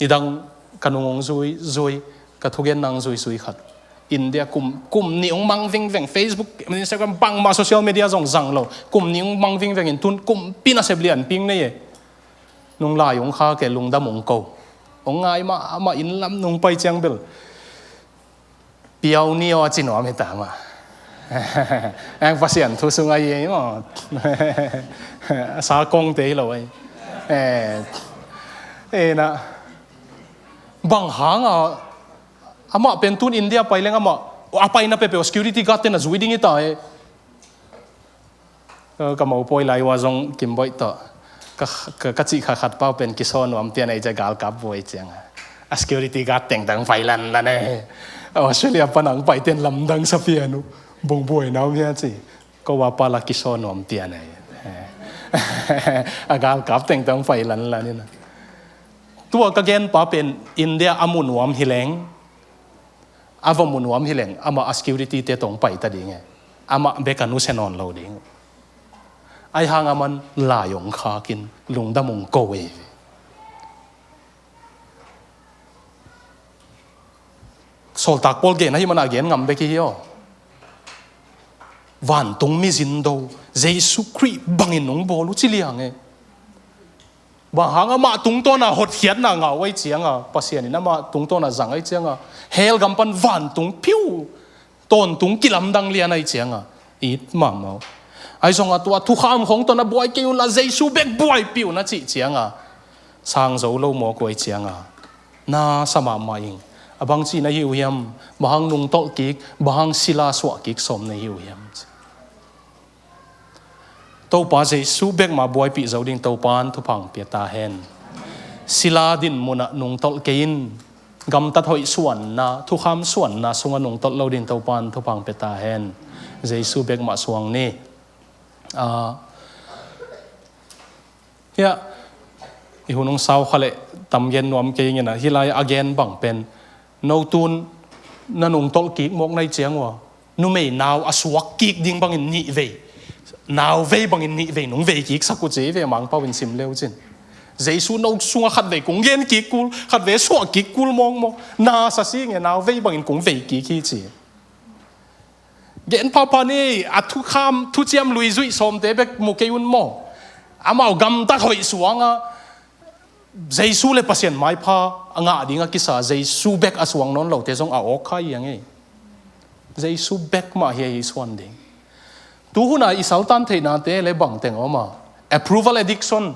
nidang ka nung hong zui, zui, ka thugen nang zui, zui khat. India kum, kum nih hong mang vingveng, Facebook, Instagram, bangmah social media zong zang lo. Kum nih hong mang vingveng in tun kumpi nasep lian ping nei e. Nung lai hong khak e, lungdam hong ko. Hong ngai mah, amah inn lam nung pai ciang bel piau ni aw a ci nuam hi ta mah. Eng Pasian thu sung a i ei maw? A sa kongte hi lo ei. Eh, eh, na. Bang hanga amah pen tun India pai leng amah a paina peuhpeuh security guard ten a zui ding hi ta e. Ka mopawi lai ua zong Kimboih tawh ka, ka, ka cih kha khat pau pen kisaw nuam pian ei cia galkap buai cianga a security guard tengtang pai lanlan ei. Australia pan ang pai ten lamdang sa pian uh bongbuai na um hia ci. Ko ua pa la kisaw nuam pian ei. A galkap tengtang pai lanlan ina. Tua ka gen pa pen India a mu nuam hi leng, a va mu nuam hi leng amah a security te tong pai ta ding e. Amah bek a nusia nawn lo ding. Ahi hang aman lai hong khakin lungdam hong ko e. Sawltak Paul gen ahi mana gen ngam bek hi hi aw. Vantung mizindo Jesu Khrih bangin nong bawl uh ci liang e. Bang hang amah tungtawna hotkhiatna ngau ahi cianga Pasian in amah tungtawna zang ahi cianga hell gam pan vantung phiu tawntung kilamdang lian ahi cianga it mahmah uh. Ahi zonga tua thukham khawng tawna buai kei unla Jesu bek buaipih un a cih cianga sang zo lo mawk uh ahi cianga na sa mahmah ing. A bangci na hi uh hiam? Bang hang nungtolh kik, bang hang sila suah kik sawm na hi uh hiam? Topa Jesu bek mah buaipih zo ding Topan thupha hong pia ta hen. Sila din munah nungtolh kei in, gamtat hoih suanna, thukham suanna sungah nungtolh lo din Topan thupha hong pia ta hen. Jesu bek mah suang ni. Ah, hiah i hun hong sau kha leh tam gen nuam kei ngena hih lai a gen bang pen no tun na nungtolh kik mawk na hi ciang ua numei nau a suak kik ding bangin nih vei, nau vei bangin nih vei nung vei kik sak uh ci ve Mangpau in sim leu cin. Jesu no sungah khat vei kung gen kik kul, khat vei suah kik kul mawkmawk na sa si nge nau vei bangin kung vei kik hi ci. Gen phapha ni a thukham thuciam lui zuih sawmte bek mu kei un maw? Amau gamtat hoih suanga Jesu le Pasian maipha a ngah ding a kisa Jesu bek a suang nawn lote zong a awk kha ia ngei. Jesu bek mah hi a hi suan ding. Tuhuna i saltan theihnate le bangteng awma approval addiction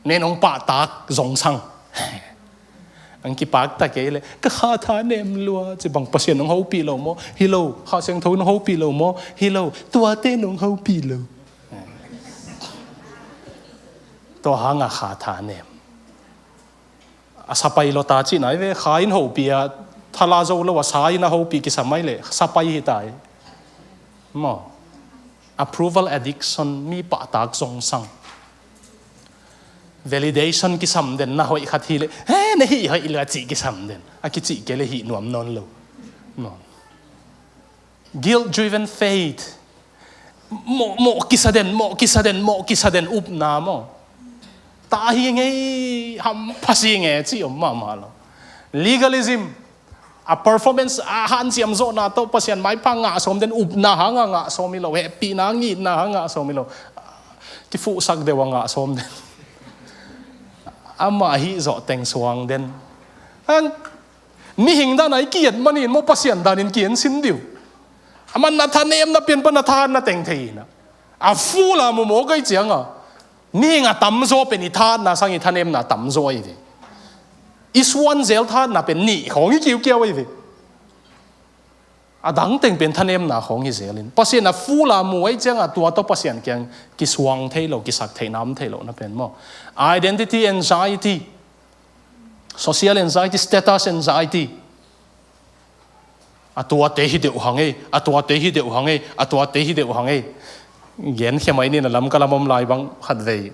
nen hong pahtak zong sang. Ang kipakta kei le, ka kha tha nem lua, ci bang Pasian nong hopih lo maw? Hi lo, Kha Siangtho nong hopih lo maw? Hi lo, tuate nong hopih lo. Tua hanga kha tha nem. A sapai lo ta cihna hi ve, kha in hopih a, thala zo lo a sa in a hopih kisam ai le, sapai hi ta hi. Maw. Approval addiction, mi pahtak zong sang. Validation kisam den, na hoih khat hi le, he, na hih hoih lua cih kisam den. A kicih kei le hih nuam nawn lo. Maw. Guilt-driven faith. Mawh, mawh kisa den, mawh kisa den, mawh kisa den upna maw. Ta hi ngei, hampha si ngei, ci om mahmah lo. Legalism. A performance, a hanciam zawhna tawh Pasian maipha ngah sawm den, upna hanga ngah sawm hi lo, hehpihna ngitna hanga ngah sawm hi lo. Kifuhsak deuh a ngah sawm den. Amah hih zawh teng suang den. Ang Mihing dan a i ki-et manin maw, Pasian danin ki-en sin diu. Aman na thanemna pian pan na thahatna teng thei hi na. A full a mawmaw kai cianga. Mihing a tamzaw pen i thahatna sang i thanemna tamzaw ahi ve. I suan zel thahatna pen nih khawng i kiukiau ahi ve. A dang teng pen thanemna khawng hi zelin. Pasian a full a mu ahi cianga tua tawh Pasian kiang kisuang thei lo, kisak theihna om thei lo na pen maw. Identity anxiety. Social anxiety, status anxiety. A tuate hi deuh hang ei, a tuate hi deuh hang ei, a tuate hi deuh hang ei. Gen khia mai ni na lam ka lam om lai bang khat vei.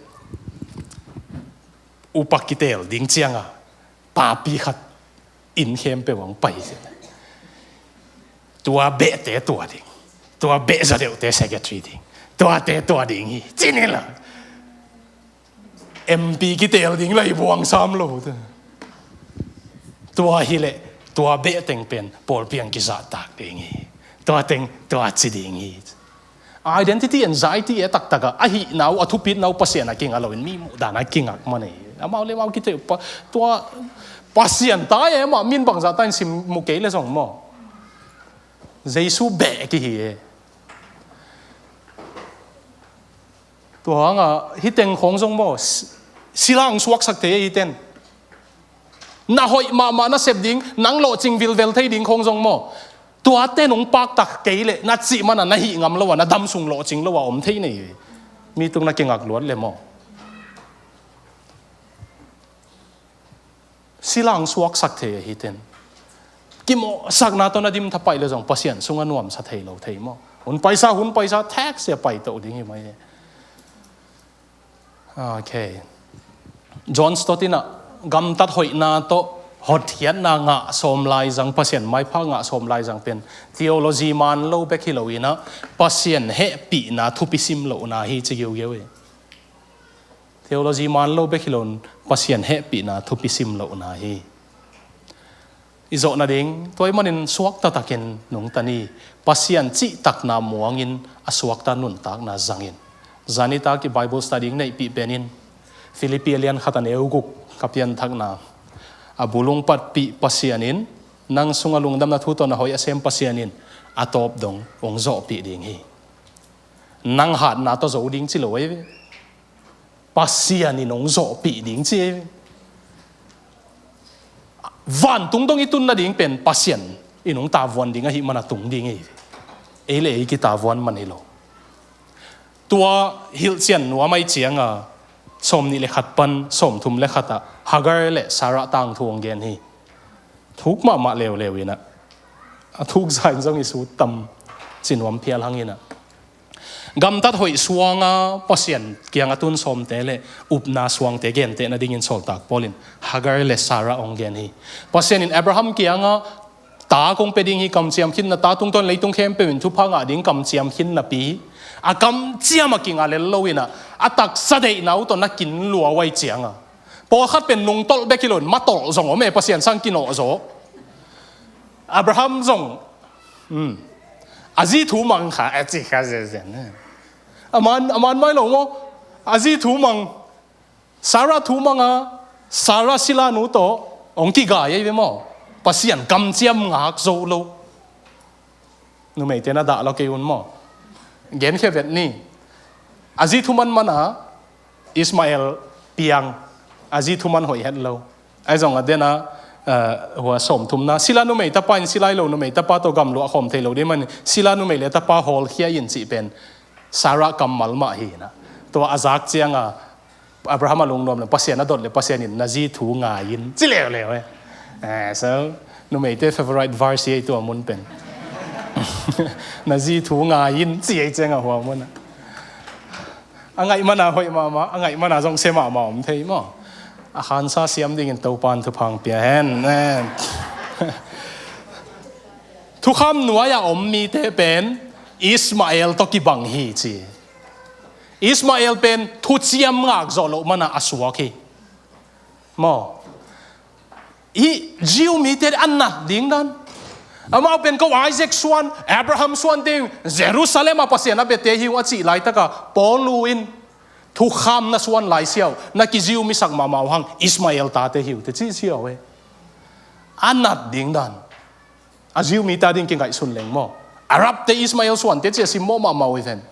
Upa kitel ding cianga papi khat inn khempeuh ang pai. Tua behte tua ding. Tua beh za deuhte secretary ding. Tuate tua ding hi. Cini la. M P kitel ding lai buang sam lo te. Tua hi le, tua beh teng pen pawlpi ang kizahtak ding hi. Tua teng, tua ci ding hi. Identity anxiety e taktak a, a hihna uh, a thupitna uh Pasian a kingak loin mi muh dan a kingak man ei. Amau le amau kite uh pa, tua Pasian ta e mah min bangzah ta in sim mu kei le zong maw. Jesu beh kihi e. Tua hanga, hih teng khawng zong maw, si-, sila ang suaksak thei hi ten. Na hoih mahmah na sep ding, nang lawhcing vilvel thei ding khawng zong maw. Tuate nong paktak kei leh, na cih mana na hih ngam lo a, na dam sung lawhcing lo a om thei nei. Mi tung na kingak luat le maw. Sila ang suaksak thei ahi ten. Kimawhsakna tawh na dim thapaih le zong Pasian sungah nuamsa thei lo thei maw. Hun paisa, hun paisa, tax sia paito ding hi mai. Okay. John Stott in ah gamtat hoihna tawh hotkhiatna ngah sawm lai zang, Pasian maipha ngah sawm lai zang pen theology man lo bek hi lo in ah Pasian hehpihna thupi sim lohna hi ci giugiau hi. Theology man lo bek hi loin Pasian hehpihna thupi sim lohna hi. I zawh nading, tua ahih manin suakta takin nungta ni. Pasian cihtakna muangin a suakta nuntakna zangin. Zanitak i Bible study neihpih penin Philippi a lian khat a neu guk ka pianthakna. A bulung patpih Pasian in, nang sunga lungdamna thu tawh na hoih a sem Pasian in a tawp dong hong zawhpih ding hi. Nang hatna tawh zo ding ci lo ahi ve. Pasian in hong zawhpih ding ci. Vantung dong i tun nading pen Pasian in hong tavuan ding ahih mana tung ding hi. Ei le ei kitavuan man hi lo. Tua hilhcian nuam ahih cianga sawmnih le khat pan sawmthum le khat ah Hagar le Sarah tangthu hong gen hi. Thuk mahmah leuleu in ah. A thuk zain zong i sut tam ci nuam phial hang in ah. Gamtat hoih suanga Pasian kianga tun sawmte le upna suangte genteh nadingin sawltak Paul in Hagar le Sarah hong gen hi. Pasian in Abraham kianga ta kong pia ding hi, kamciam khinna ta tungtawn leitung khempeuh in thupha ngah ding kamciam khinna pi hi. A kamciam a kinga lel lo in ah, a taksa deihna uh tawh na kin lua uh ahih cianga. Pawlkhat pen nungtolh bek hi loin matolh zong om e, Pasian sang kinawh zaw. Abraham zong, hmm, a zi thu mang kha, a ci kha zenzen. A man, a man mai lo maw? A zi thu mang, Sarah thu mang a, Sarah sila nu tawh hong kigai ahi ve maw? Pasian kamciam ngak zo lo. Numeite na dah lo kei un maw? Genkhia vet ni. A zi thu man man a, Ismael piang, a zi thu man hoih het lo. Ahi zong a den a, Hua sawmthumna, sila numei tapa in sila hi lo numei tapa tawh gamluah khawm thei lo ding manin sila numei le tapa hawlkhia in cih pen Sarah kammal mah hi na. Tua a zak cianga Abraham a lungnuam le Pasian a dot le Pasian in na zi thu ngai in ci leuleu e. So numeite favorite verse hi ei tua mun pen. Na zi thu ngai in ci ei cianga hua mun a. A ngaih mana hoih mahmah, a ngaih mana zong sia mahmah om thei maw? A khansa siam dingin Topan thupha pia hen. Thukham nuai-a om mite pen Ismael tawh kibang hi ci. Ismael pen thuciam ngak zawh loh mana a suak hi. Maw? Hih Jew mite a nat ding dan. Amau pen ko Isaac suan, Abraham suante uh, Jerusalem a Pasian a biate hi uh a cih laitaka Paul in thukham na suan lai siau, na ki-Jew misak mahmah uh hang Ismael tate hi uh te ci siau e. A nat ding dan. A Jew mite ading kingaihsun leng maw? Arabte Ismael suante ci a simmawh mahmah uh hi ven.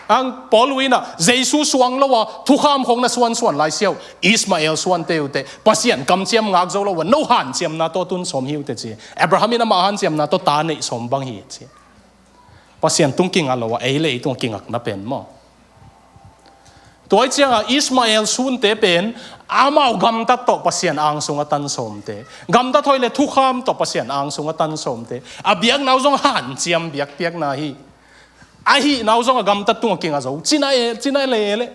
Ang Paul uh inah Jesu suang lo a thukham khong na suansuan lai siau, Ismael suante uh teh Pasian kamciam ngak zo lo a no hanciamna tawh tun sawm hi uh teh ci. Abraham in amah hanciamna tawh ta neih sawm bang hi ci. Pasian tung kinga lo a ei le ei tung kingakna pen maw? Tua ih cianga Ismael sunte pen amau gamtat tawh Pasian ang sungah tan sawmte, gamtat hoih le thukham tawh Pasian ang sungah tan sawmte, a biakna uh zong hanciam biakpiakna hi. Ahihna uh zong a gamtat tungah kinga zo cina e, cina le e le.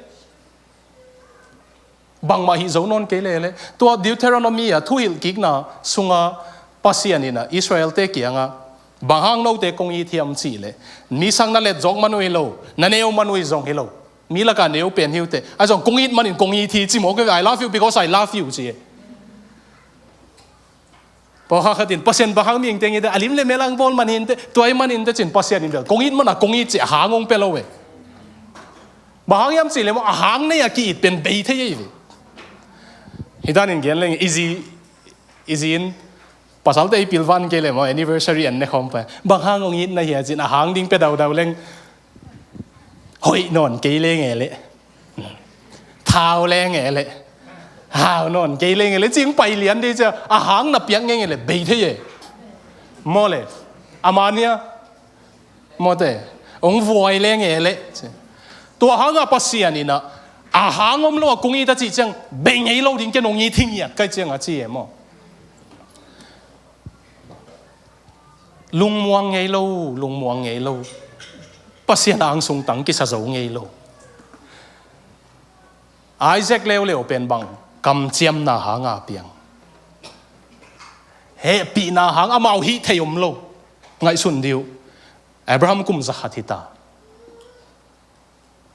Bangmah hih zo nawn kei le le. Tua Deuteronomy a thuhilh kikna sunga Pasian inah Israelte kiangah bang hang note kong it hiam cih leh, mi sang na let zawk man uh hi lo, na neu man uh hi zong hi lo. Mi lakah neu pen hi uh teh. A zong kong it manin kong it hi ci mawk uh ve, I love you because I love you ci e. Pawlkhat khat in Pasian bang hang mi hing teng hi teh, a lim le mel ang bawl man hi in teh, tua hi man in teh cin Pasian in bel kong it mana kong it ci a hang hong pia lo ve. Bang hang hiam cih leh maw a hang nei a ki-it pen bei thei ei ve. Hih danin gen leng i zi, i zi in pasalte i pilvan kei leh maw anniversary an ne khawm pa bang hang hong it na hia cin a hang ding pia daudau leng. Hoih nawn kei le nge leh, thau le nge leh, hau nawn kei le nge leh cing pai lian dei cia a hang na piak nge nge leh bei thei e. Maw le, a mania mawte, ong vuai le nge leh. Tua hanga Pasian inah a hang om lo a kong it a cih ciang bei ngei lo ding ken ong it hi ngiat kai ciang a ci e maw? Lungmuang ngei lo, lungmuang ngei lo. Pasian ang sung tang kisa zo ngei lo. Isaac leuleu pen bang kamciamna hanga piang. Hehpihna hang amau hih thei om lo. Ngaihsun dih uh. Abraham kum zakhat hita.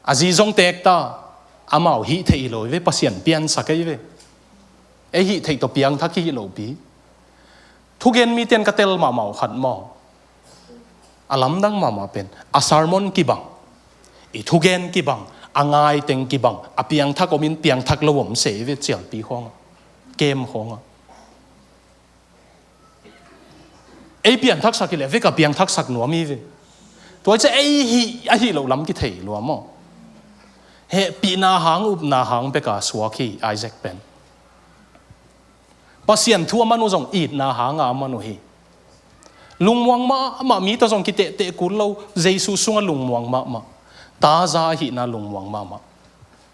A zi zong tekta, amau hih theih hi lo hi ve, Pasian piansak hi ve. Ei hih theih tawh piangthak hi hi lopi. Thugen mite in ka tel mahmah uh khat maw? A lamdang mahmah pen a sermon kibang, i thugen kibang, a ngaiteng kibang, a piangthak omin piangthak lo om se hi ve, cialpi khawngah, kem khawngah. Ei pianthaksak hi leh vek a piangthaksak nuam hi ve. Tua hi ciah ei hih ahi loh lam kithei lua maw? Hehpihna hang, upna hang beka suak hi Isaac pen. Pasian thu a man uh zong itna hanga a man uh hi. Lungmuang mahmah, mi tawh zong kitehteh kul lo, Jesu sungah lungmuang mahmah. Taza ahihna lungmuang mahmah.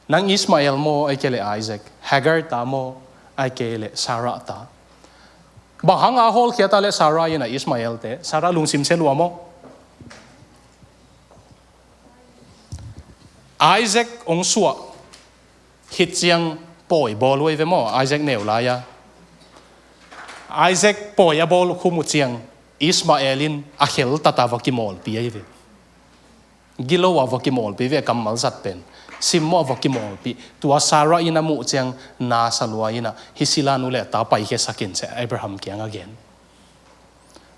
Nang Ismael maw, ahih kei leh Isaac? Hagar ta maw, ahih kei leh Sarah ta? Bang hanga hawlkhia ta leh Sarah inah Ismael te? Sarah lungsim sia lua maw? Isaac hong suah khit ciang pawi bawl uh ei ve maw? Isaac neu lai-a Isaac pawi a bawl khum uh ciang Ismael in a kheltata va kimawlpi ei ve. Gilo a va kimawlpi ve, kammal zat pen. Simmawh a va kimawlpi. Tua Sarah in a muh ciang na sa lua inah, hih sila nu le ta paikhiasak in ci-a Abraham kiang a gen.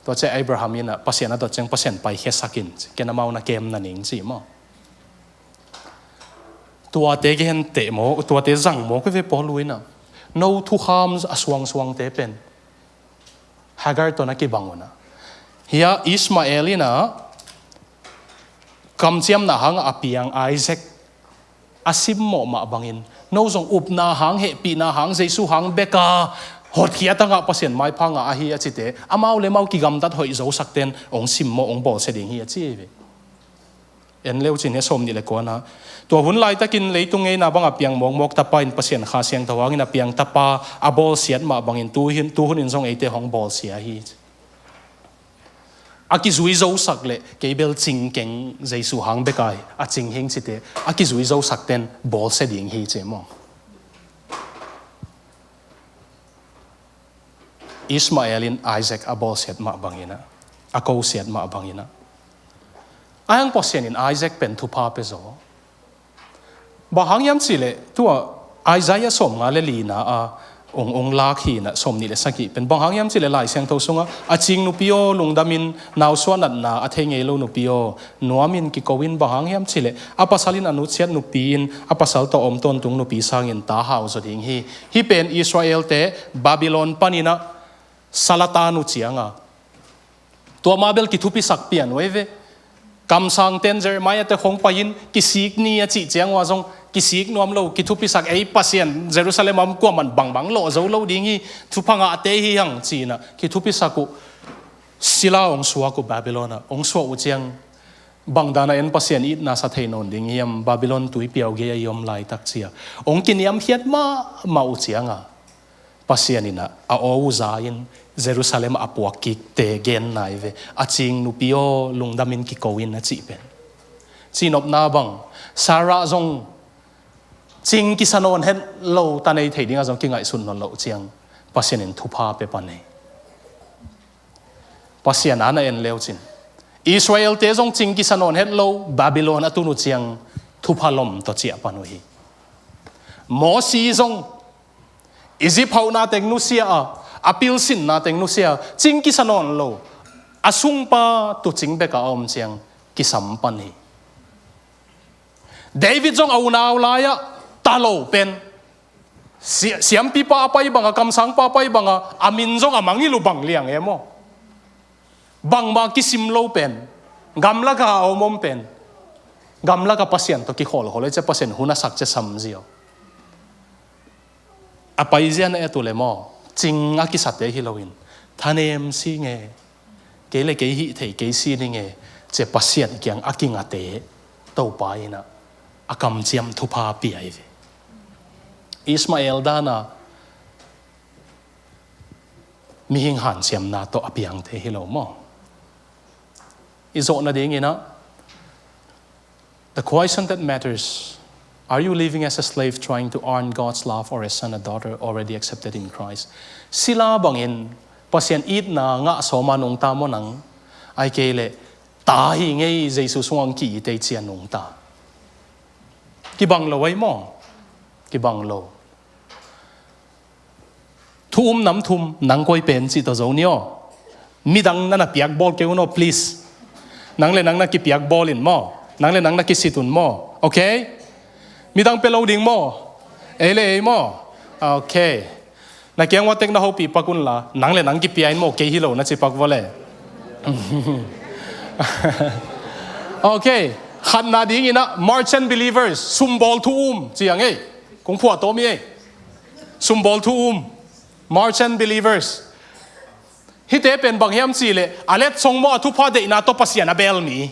Tua ciah Abraham inah Pasian a dot ciang Pasian paikhiasak in ci. Ken amau na kem na ning ci maw? Tuate genteh maw, tuate zang maw, kei ve Paul uh inah. No thukham a suangsuangte pen Hagar tawh na kibang unah. Hia Ismael inah kamciamna hangah a piang Isaac a simmawh mah bangin no zong upna hang, hehpihna hang, Jesu hang beka hotkhiat a ngah, Pasian maipha ngah ahi a cite, amau le amau kigamtat hoih zosakten hong simmawh, hong bawlsia ding hi a ci hi ve. En leu cin hi a, sawm nih le kuana. Tua hun laitakin leitung ngeina banga piang mawkmawk Tapa in Pasian Kha Siangtho hangin a piang Tapa a bawlsiat mah bangin tuhin, tuhunin zong eite hong bawlsia hi. A kizui zosak le kei bel cing keng, Jesu hang bek a cing hing cite a kizui zosakten bawlsia ding hi ci maw. Ishmael in Isaac a bawlsiat mah bangin ah, a kosiat mah bangin ah, a hang Pasian in Isaac pen thupha pia zaw. Bang hang hiam cihleh tua Isaiah sawmnga le lina a ong, ong lak hi in ah, sawm nih le sagih pen bang hang hiam cihleh Lai Siangtho sungah, a cing nupi aw, lungdamin, nausuah natna a thei ngei lo nupi aw, nuamin kiko in. Bang hang hiam cihleh a pasal in a nutsiat nupi in a pasal tawh a om tawntung nupi sangin ta hau zaw ding hi. Hih pen Israelte Babylon panin ah sal a tan uh cianga, tua mah bel kithupisak pian uh ei ve. Kamsangten Jeremiah te khong pai-in kisik ni a cih ciang uh ah zong kisik nuam lo, kithupisak, ei Pasian Jerusalem a om kuaman bangbang lawh zo lo ding hi, thupha ngahte hi hang ci-in ah kithupisak uh. Sila hong suak uh Babylon ah, hong suah uh ciang, bang dan a en Pasian itna sa thei nawn ding hiam, Babylon tuipiau gei a i om laitak ci-a hong kiniamkhiat mahmah uh cianga, Pasian in ah a aw uh za-in Jerusalem a puak kikte genna hi ve. A cing nupi aw, lungdamin kiko in a cih pen. Cihnopna bang, Sarah zong cing kisa nawn het lo, ta nei thei dingah zong kingaihsun nawn loh ciang Pasian in thupha pia pan hi. Pasian a na en leu cin, Israelte zong cing kisa nawn het lo, Babylon a tun uh ciang thupha lom tawh ciah pan uh hi. Mosi zong Egypt hauhna teng nusia a, a pilsinna teng nusia, cing kisa nawn lo, a sungpa tucing bek a om ciang kisam pan hi. David zong a unau lai-ah ta lo pen, si-, siampipa a pai banga, kamsangpa a pai banga, a min zong a mangngilh uh bang liang e maw. Bangmah kisim lo pen, gamlaka a om om pen, gamlaka Pasian tawh kikhawlkhawl ei cia, Pasian hun a sak cia sam zia. A paizia na et uh le maw, cing a kisate hi loin, thanem si nge, kei le kei hih thei kei si ni nge, cia Pasian kiang a kingate Topa in ah a kamciam thupha pia hi ve. Ishmael dana mihing hanciamna tawh a piangte hi lo maw. I zawh nadingin ah, the question that matters, are you living as a slave trying to earn God's love, or a son, a daughter already accepted in Christ? Sila bangin Pasian itna ngah sawma nungta maw nang, ahih kei leh ta hi ngei, Jesu sungah ki-it ei cia nungta? Kibang lo ei maw. Kibang lo. Thu um nam thum, nang koi pen cih tawh zo ni aw. Midang na na piak bawl kei un aw, please. Nang le nang na kipiak bawl in maw. Nang le nang na kisit un maw. Okay? Midang pia lo ding maw. Ei le ei maw. Okay. Na kiang ua tek na hopih pak un la, nang le nang kipia in maw, kei hi lo na ci pak vua le. Okay. Khatna dingin ah, merchant believers, sumbawl thu um, ci ang ei. Kong phuah tawm hi ei. Sumbawl thu um, merchant believers. Hihte pen bang hiam cihleh, a letsong maw, a thupha deihna tawh Pasian a beel mi.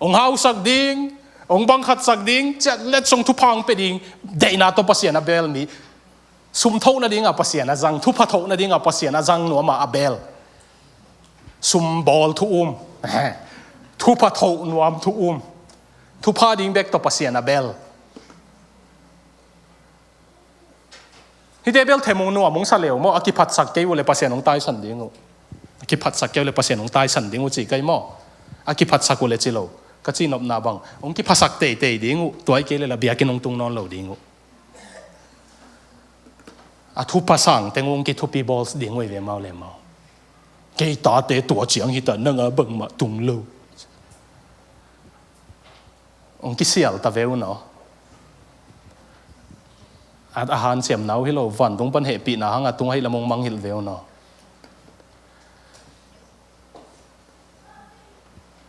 Hong hausak ding, hong bangkhatsak ding, ciah letsong thupha hong pia ding, deihna tawh Pasian a beel mi. Sum thoh nadingah Pasian a zang, thupha thoh nadingah Pasian a zang nuamah a beel. Sumbawl thu um. Thupha thoh nuam thu um. Thupha ding bek tawh Pasian a beel. Hihte bel them hong nuam hong sa leu maw, a kiphatsak kei uh le Pasian hong taisan ding uh. A kiphatsak kei uh le Pasian hong taisan ding uh ci kei maw. A kiphatsak uh le ci lo. Ka cihnopna bang, hong kiphasak teitei ding uh, tua hi kei le la biakinn hong tung nawn lo ding uh. A thupha sang teng hong kithupi bawl ding uh hi ve mau le mau. Kei tate tua ciang hita, nanga bangmah tung lo. Hong kisial ta ve un aw. A, a hanciamna uh hi lo, vantung pan hehpihna hang a tung ahih lam hong mangngilh ve un aw.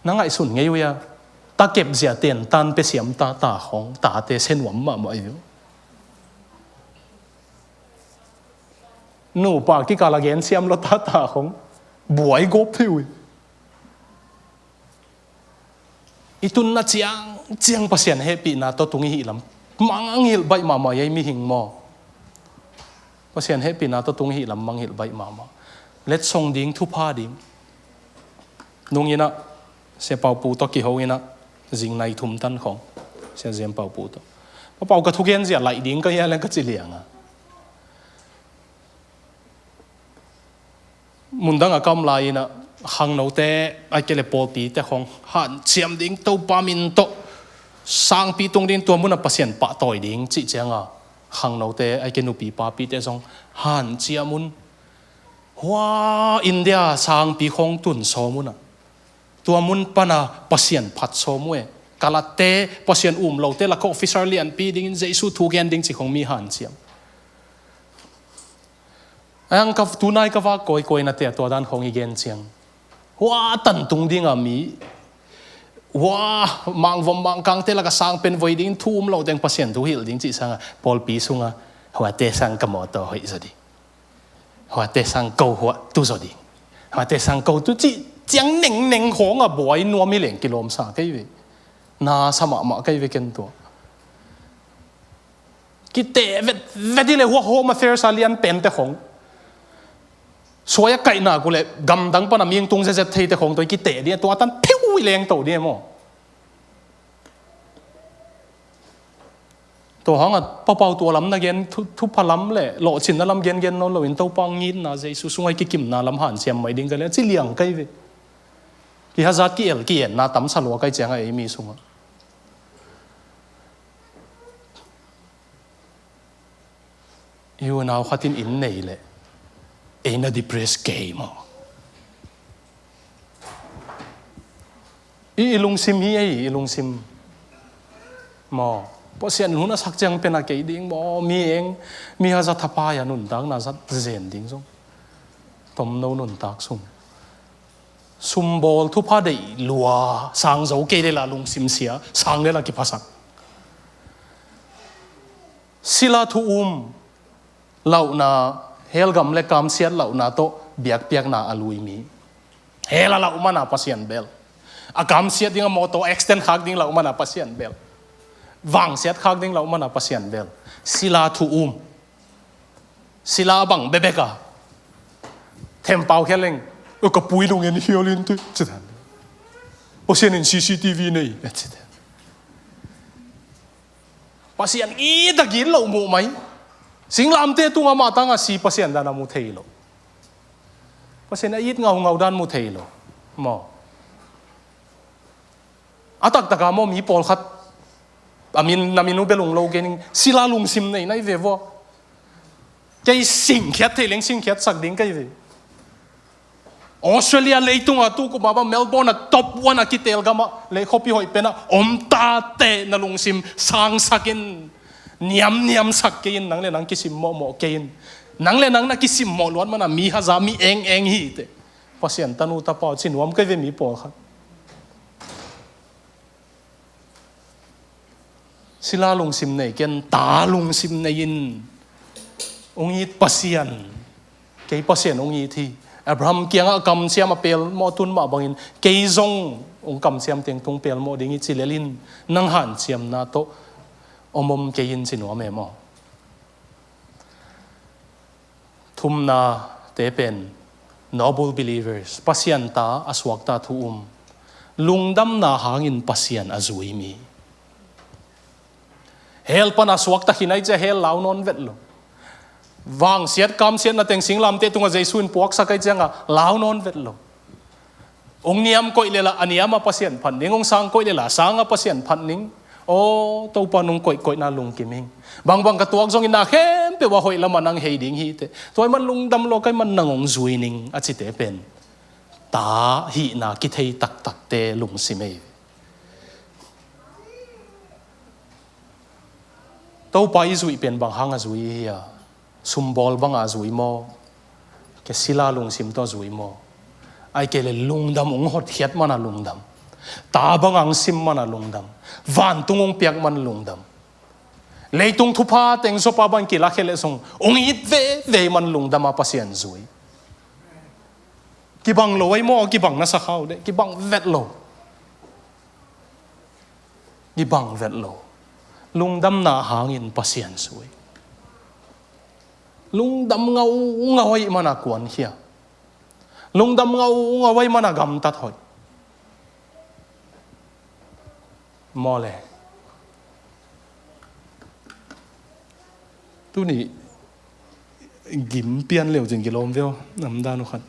Na ngaihsun ngei uh hia, ta kepzia ten tan pia siam ta, ta khawng, tate sia nuam mahmah hi ve uh. Nupa kikal a gen siam lo tata khong buai gawp thei uh hi. I tunna ciangciang Pasian hehpihna tawh tung i hih lam manghilh baih mahmah ei mihing maw? Pasian hehpihna tawh tung i hih lam manghilh baih mahmah. Letsong ding, thupha ding. Nung inah Sia Pau Pu tawh kiho inah zingnai thum tan khong Sia Ziam Pau Pu tawh, Pa Pau, ka thugen zia laih ding ka hia leng ka ci lianga, mundang a ka om lai inah khangnote, ai kei le pawlpite khong hanciam ding, Topa min tawh sangpi tung ding, tua munah Pasian pahtawi ding cih cianga khangnote, ai kei nupi papite zong hanciam un. Hua India sangpi khong tun sawm unah tua mun pana Pasian phat sawm uh e. Kalatte, Pasian um lote laka officer lianpi dingin Jesu thu gen ding ci khong mi hanciam. Ang ka tunai ka vak kawikawi nate a tua dan khong i gen ciang, hua tantung dinga mi, hua mangvom mangkangte laka sang pen voi dingin thu um lo teng Pasian thu hilh ding cih sanga pawlpi sunga huate sang ka mawtaw hoih zaw ding, huate sang ko hua tu zaw ding, huate sang ko tu cih ciang nengneng khawng a buai nuam hi leng kilawmsa kei ve. Nasa mahmah kei ve ken tua. Kiteh vetvet hi le hua Home Affairs a lian pente khong suai a kaihna ku le gamdang pana mingtung zetzet theite khong tua i kiteh ding a, tua tan phiu i lengto ding e maw? Tua hanga Pa Pau tua lam na gen, thu, thupha lam le lawhcinna lam gengen nawn loin Topa ngitna Jesu sunga i kikimna lam hanciam mai ding ka le ci liang kei ve. Kihazat ki-el ki-enna tamsa lua kai cianga ei mi sunga. I unau khatin inn nei le ei na depress kei maw? I, i lungsim hi ei, i lungsim maw? Pasian hun a sak ciang pena kei ding maw? Mi eng, mi haza thapai a nuntakna zat zen ding zong tomno nuntak sung. Sumbawl thupha deih lua, sang zo kei lela lungsim sia, sang lela kiphasak. Sila thu um lauhna, hell gam le kamsiat lauhna tawh biakpiakna a lui mi. Hell a lauh mana Pasian bel. A kamsiat ding a mawtaw accident khak ding lauh mana Pasian bel. Vangsiat khak ding lauh mana Pasian bel. Sila thu um. Sila bang bebek a thempau khia leng, "Ua, ka pui lung en hial in tui," ci ta. "Pasian in C C T V nei," ci ta. Pasian it a git loh muh mai. Singlamte tunga mah tanga si Pasian dan a mu thei lo. Pasian a it ngaungau dan mu thei lo. Maw? A taktaka maw mi pawlkhat a min, na min uh belung lo kei ning, sila lungsim nei nai ve vua. Kei singkhiat thei leng singkhiat sak ding kei ve. Australia leitunga tu kumaba Melbourne a top one a kitel gama lei khuapi hoih pena om tate na lungsim sangsakin niamniam sak kei in, nang le nang kisim mawhmawh kei in. Nang le nang na kisim mawh luat mana mi haza mi engeng hi te. Pasian tanu tapa uh ci nuam kei ve mi pawlkhat. Sila lungsim nei ken, ta lungsim nei in. Ung it Pasian. Kei Pasian ung it hi. Abraham kiangah kamsiam a pelmawh tun mah bangin kei zong ung kamsiam teng tung pelmawh ding hi ci lel in, nang hanciamna tawh om om kei in ci nuam e maw? Thumna te pen noble believers, Pasian ta a suakta thu um, lungdamna hangin Pasian a zui mi. Hell pana suakta khin ai cia hell lau nawn vet lo. Vangsiat kamsiatna teng singlamte tunga Jesu in puaksak ai cianga lau nawn vet lo. Ung niam koih lela a niama Pasian phat ning, ung sang koih lela a sanga Pasian phat ning. Aw Topa, nung koihkoihna lungkim ing. Bangbang ka tuak zongin na khempeuh a hoih lama nang hei ding hi te. Tua i man lungdam lo kai man nang ung zui ning a cite pen ta hihna kithei taktakte lungsim ei. Topa i zuih pen bang hang a zui hi a? Sumbawl banga zui maw? Ke sila lungsim tawh zui maw? Ai kei le lungdam ung hotkhiat mana lungdam. Ta banga ung sim mana lungdam. Vantung ung piak mana lungdam. Leitung thupha teng Job a bang kilakhia leh zong ong it veve man lungdam a Pasian zui. Kibang lo ai maw, kibang na sa kha uh deh, kibang vet lo. Kibang vet lo. Lungdamna hangin Pasian zui. Lungdam ngaungau ai mana kuankhia. Lungdam ngaungau ai mana gamtat hoih. Maw le. Tuni gim pian leu cin kilawm veu, namdan uh khat.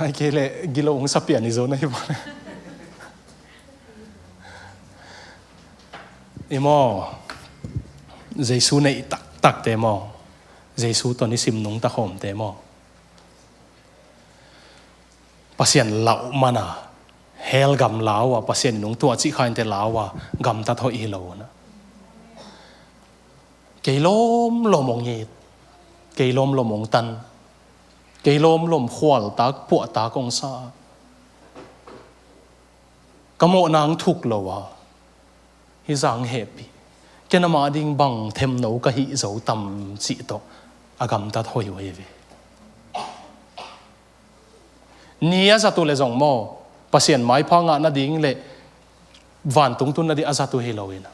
Ai kei le gilo ung sa pian i zo na hi bang. I maw, Jesu neih taktakte maw, Jesu tawh nisim nungta khawmte maw, Pasian lauh mana hell gam lau a, Pasian nung tuah cih khainte lau a, gamtat hoih hi lo na. Kei lawmlawm ong it, kei lawmlawm ong tan, kei lawmlawm khualtak puahtak ong sa. Ka mawhna ang thuk lo a, hi zang hehpih. Ken amah ding bang themno ka hih zo tam cih tawh a gamtat hoih uh hi ve. Ni a zat uh le zong maw, Pasian maipha ngah nading le vantung tun nading a zat uh hi lo in a,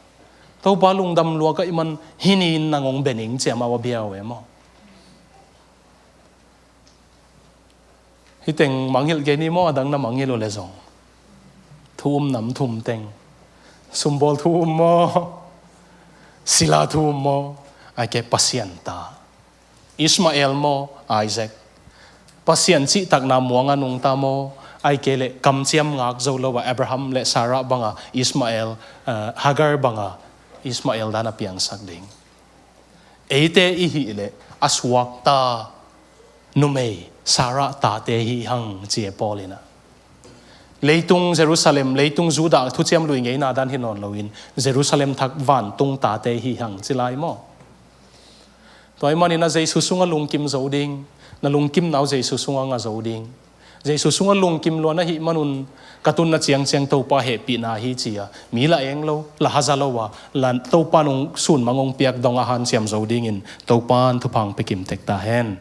Topa lungdam lua ka i man hi ni in nang ong bening ciam a wa bia uh e maw. Hiteng mangngilh kei ni maw, a dang na mangngilh uh le zong. Thu um nam thum teng. Sumbawl thu um maw? Sila thu um maw? Ai kei Pasian ta. Ishmael maw? Isaac. Pasian cihtakna muanga nungta maw? Ai kei le kamciam ngak zo lo a Abraham le Sarah banga Ishmael, eh, Hagar banga Ishmael dan a piangsak ding. Eite i hih leh a suakta numei Sarah tate hi hang ci e Paul in a. Leitung Jerusalem, leitung Judah thuciam lui ngeina dan hi nawn loin Jerusalem thak vantung tate hi hang ci lai maw? Tua i manin a Jesu sungah lungkim zo ding, na lungkimna uh Jesu sungah ngah zo ding. Jesu sungah lungkim lua na hih manun ka tunna ciangciang Topa hehpihna hi ci-a mi la eng lo, la haza lo a, la Topa nung sunmang ong piak dong a hanciam zo dingin Topa in thupha ong pia kim tek ta hen.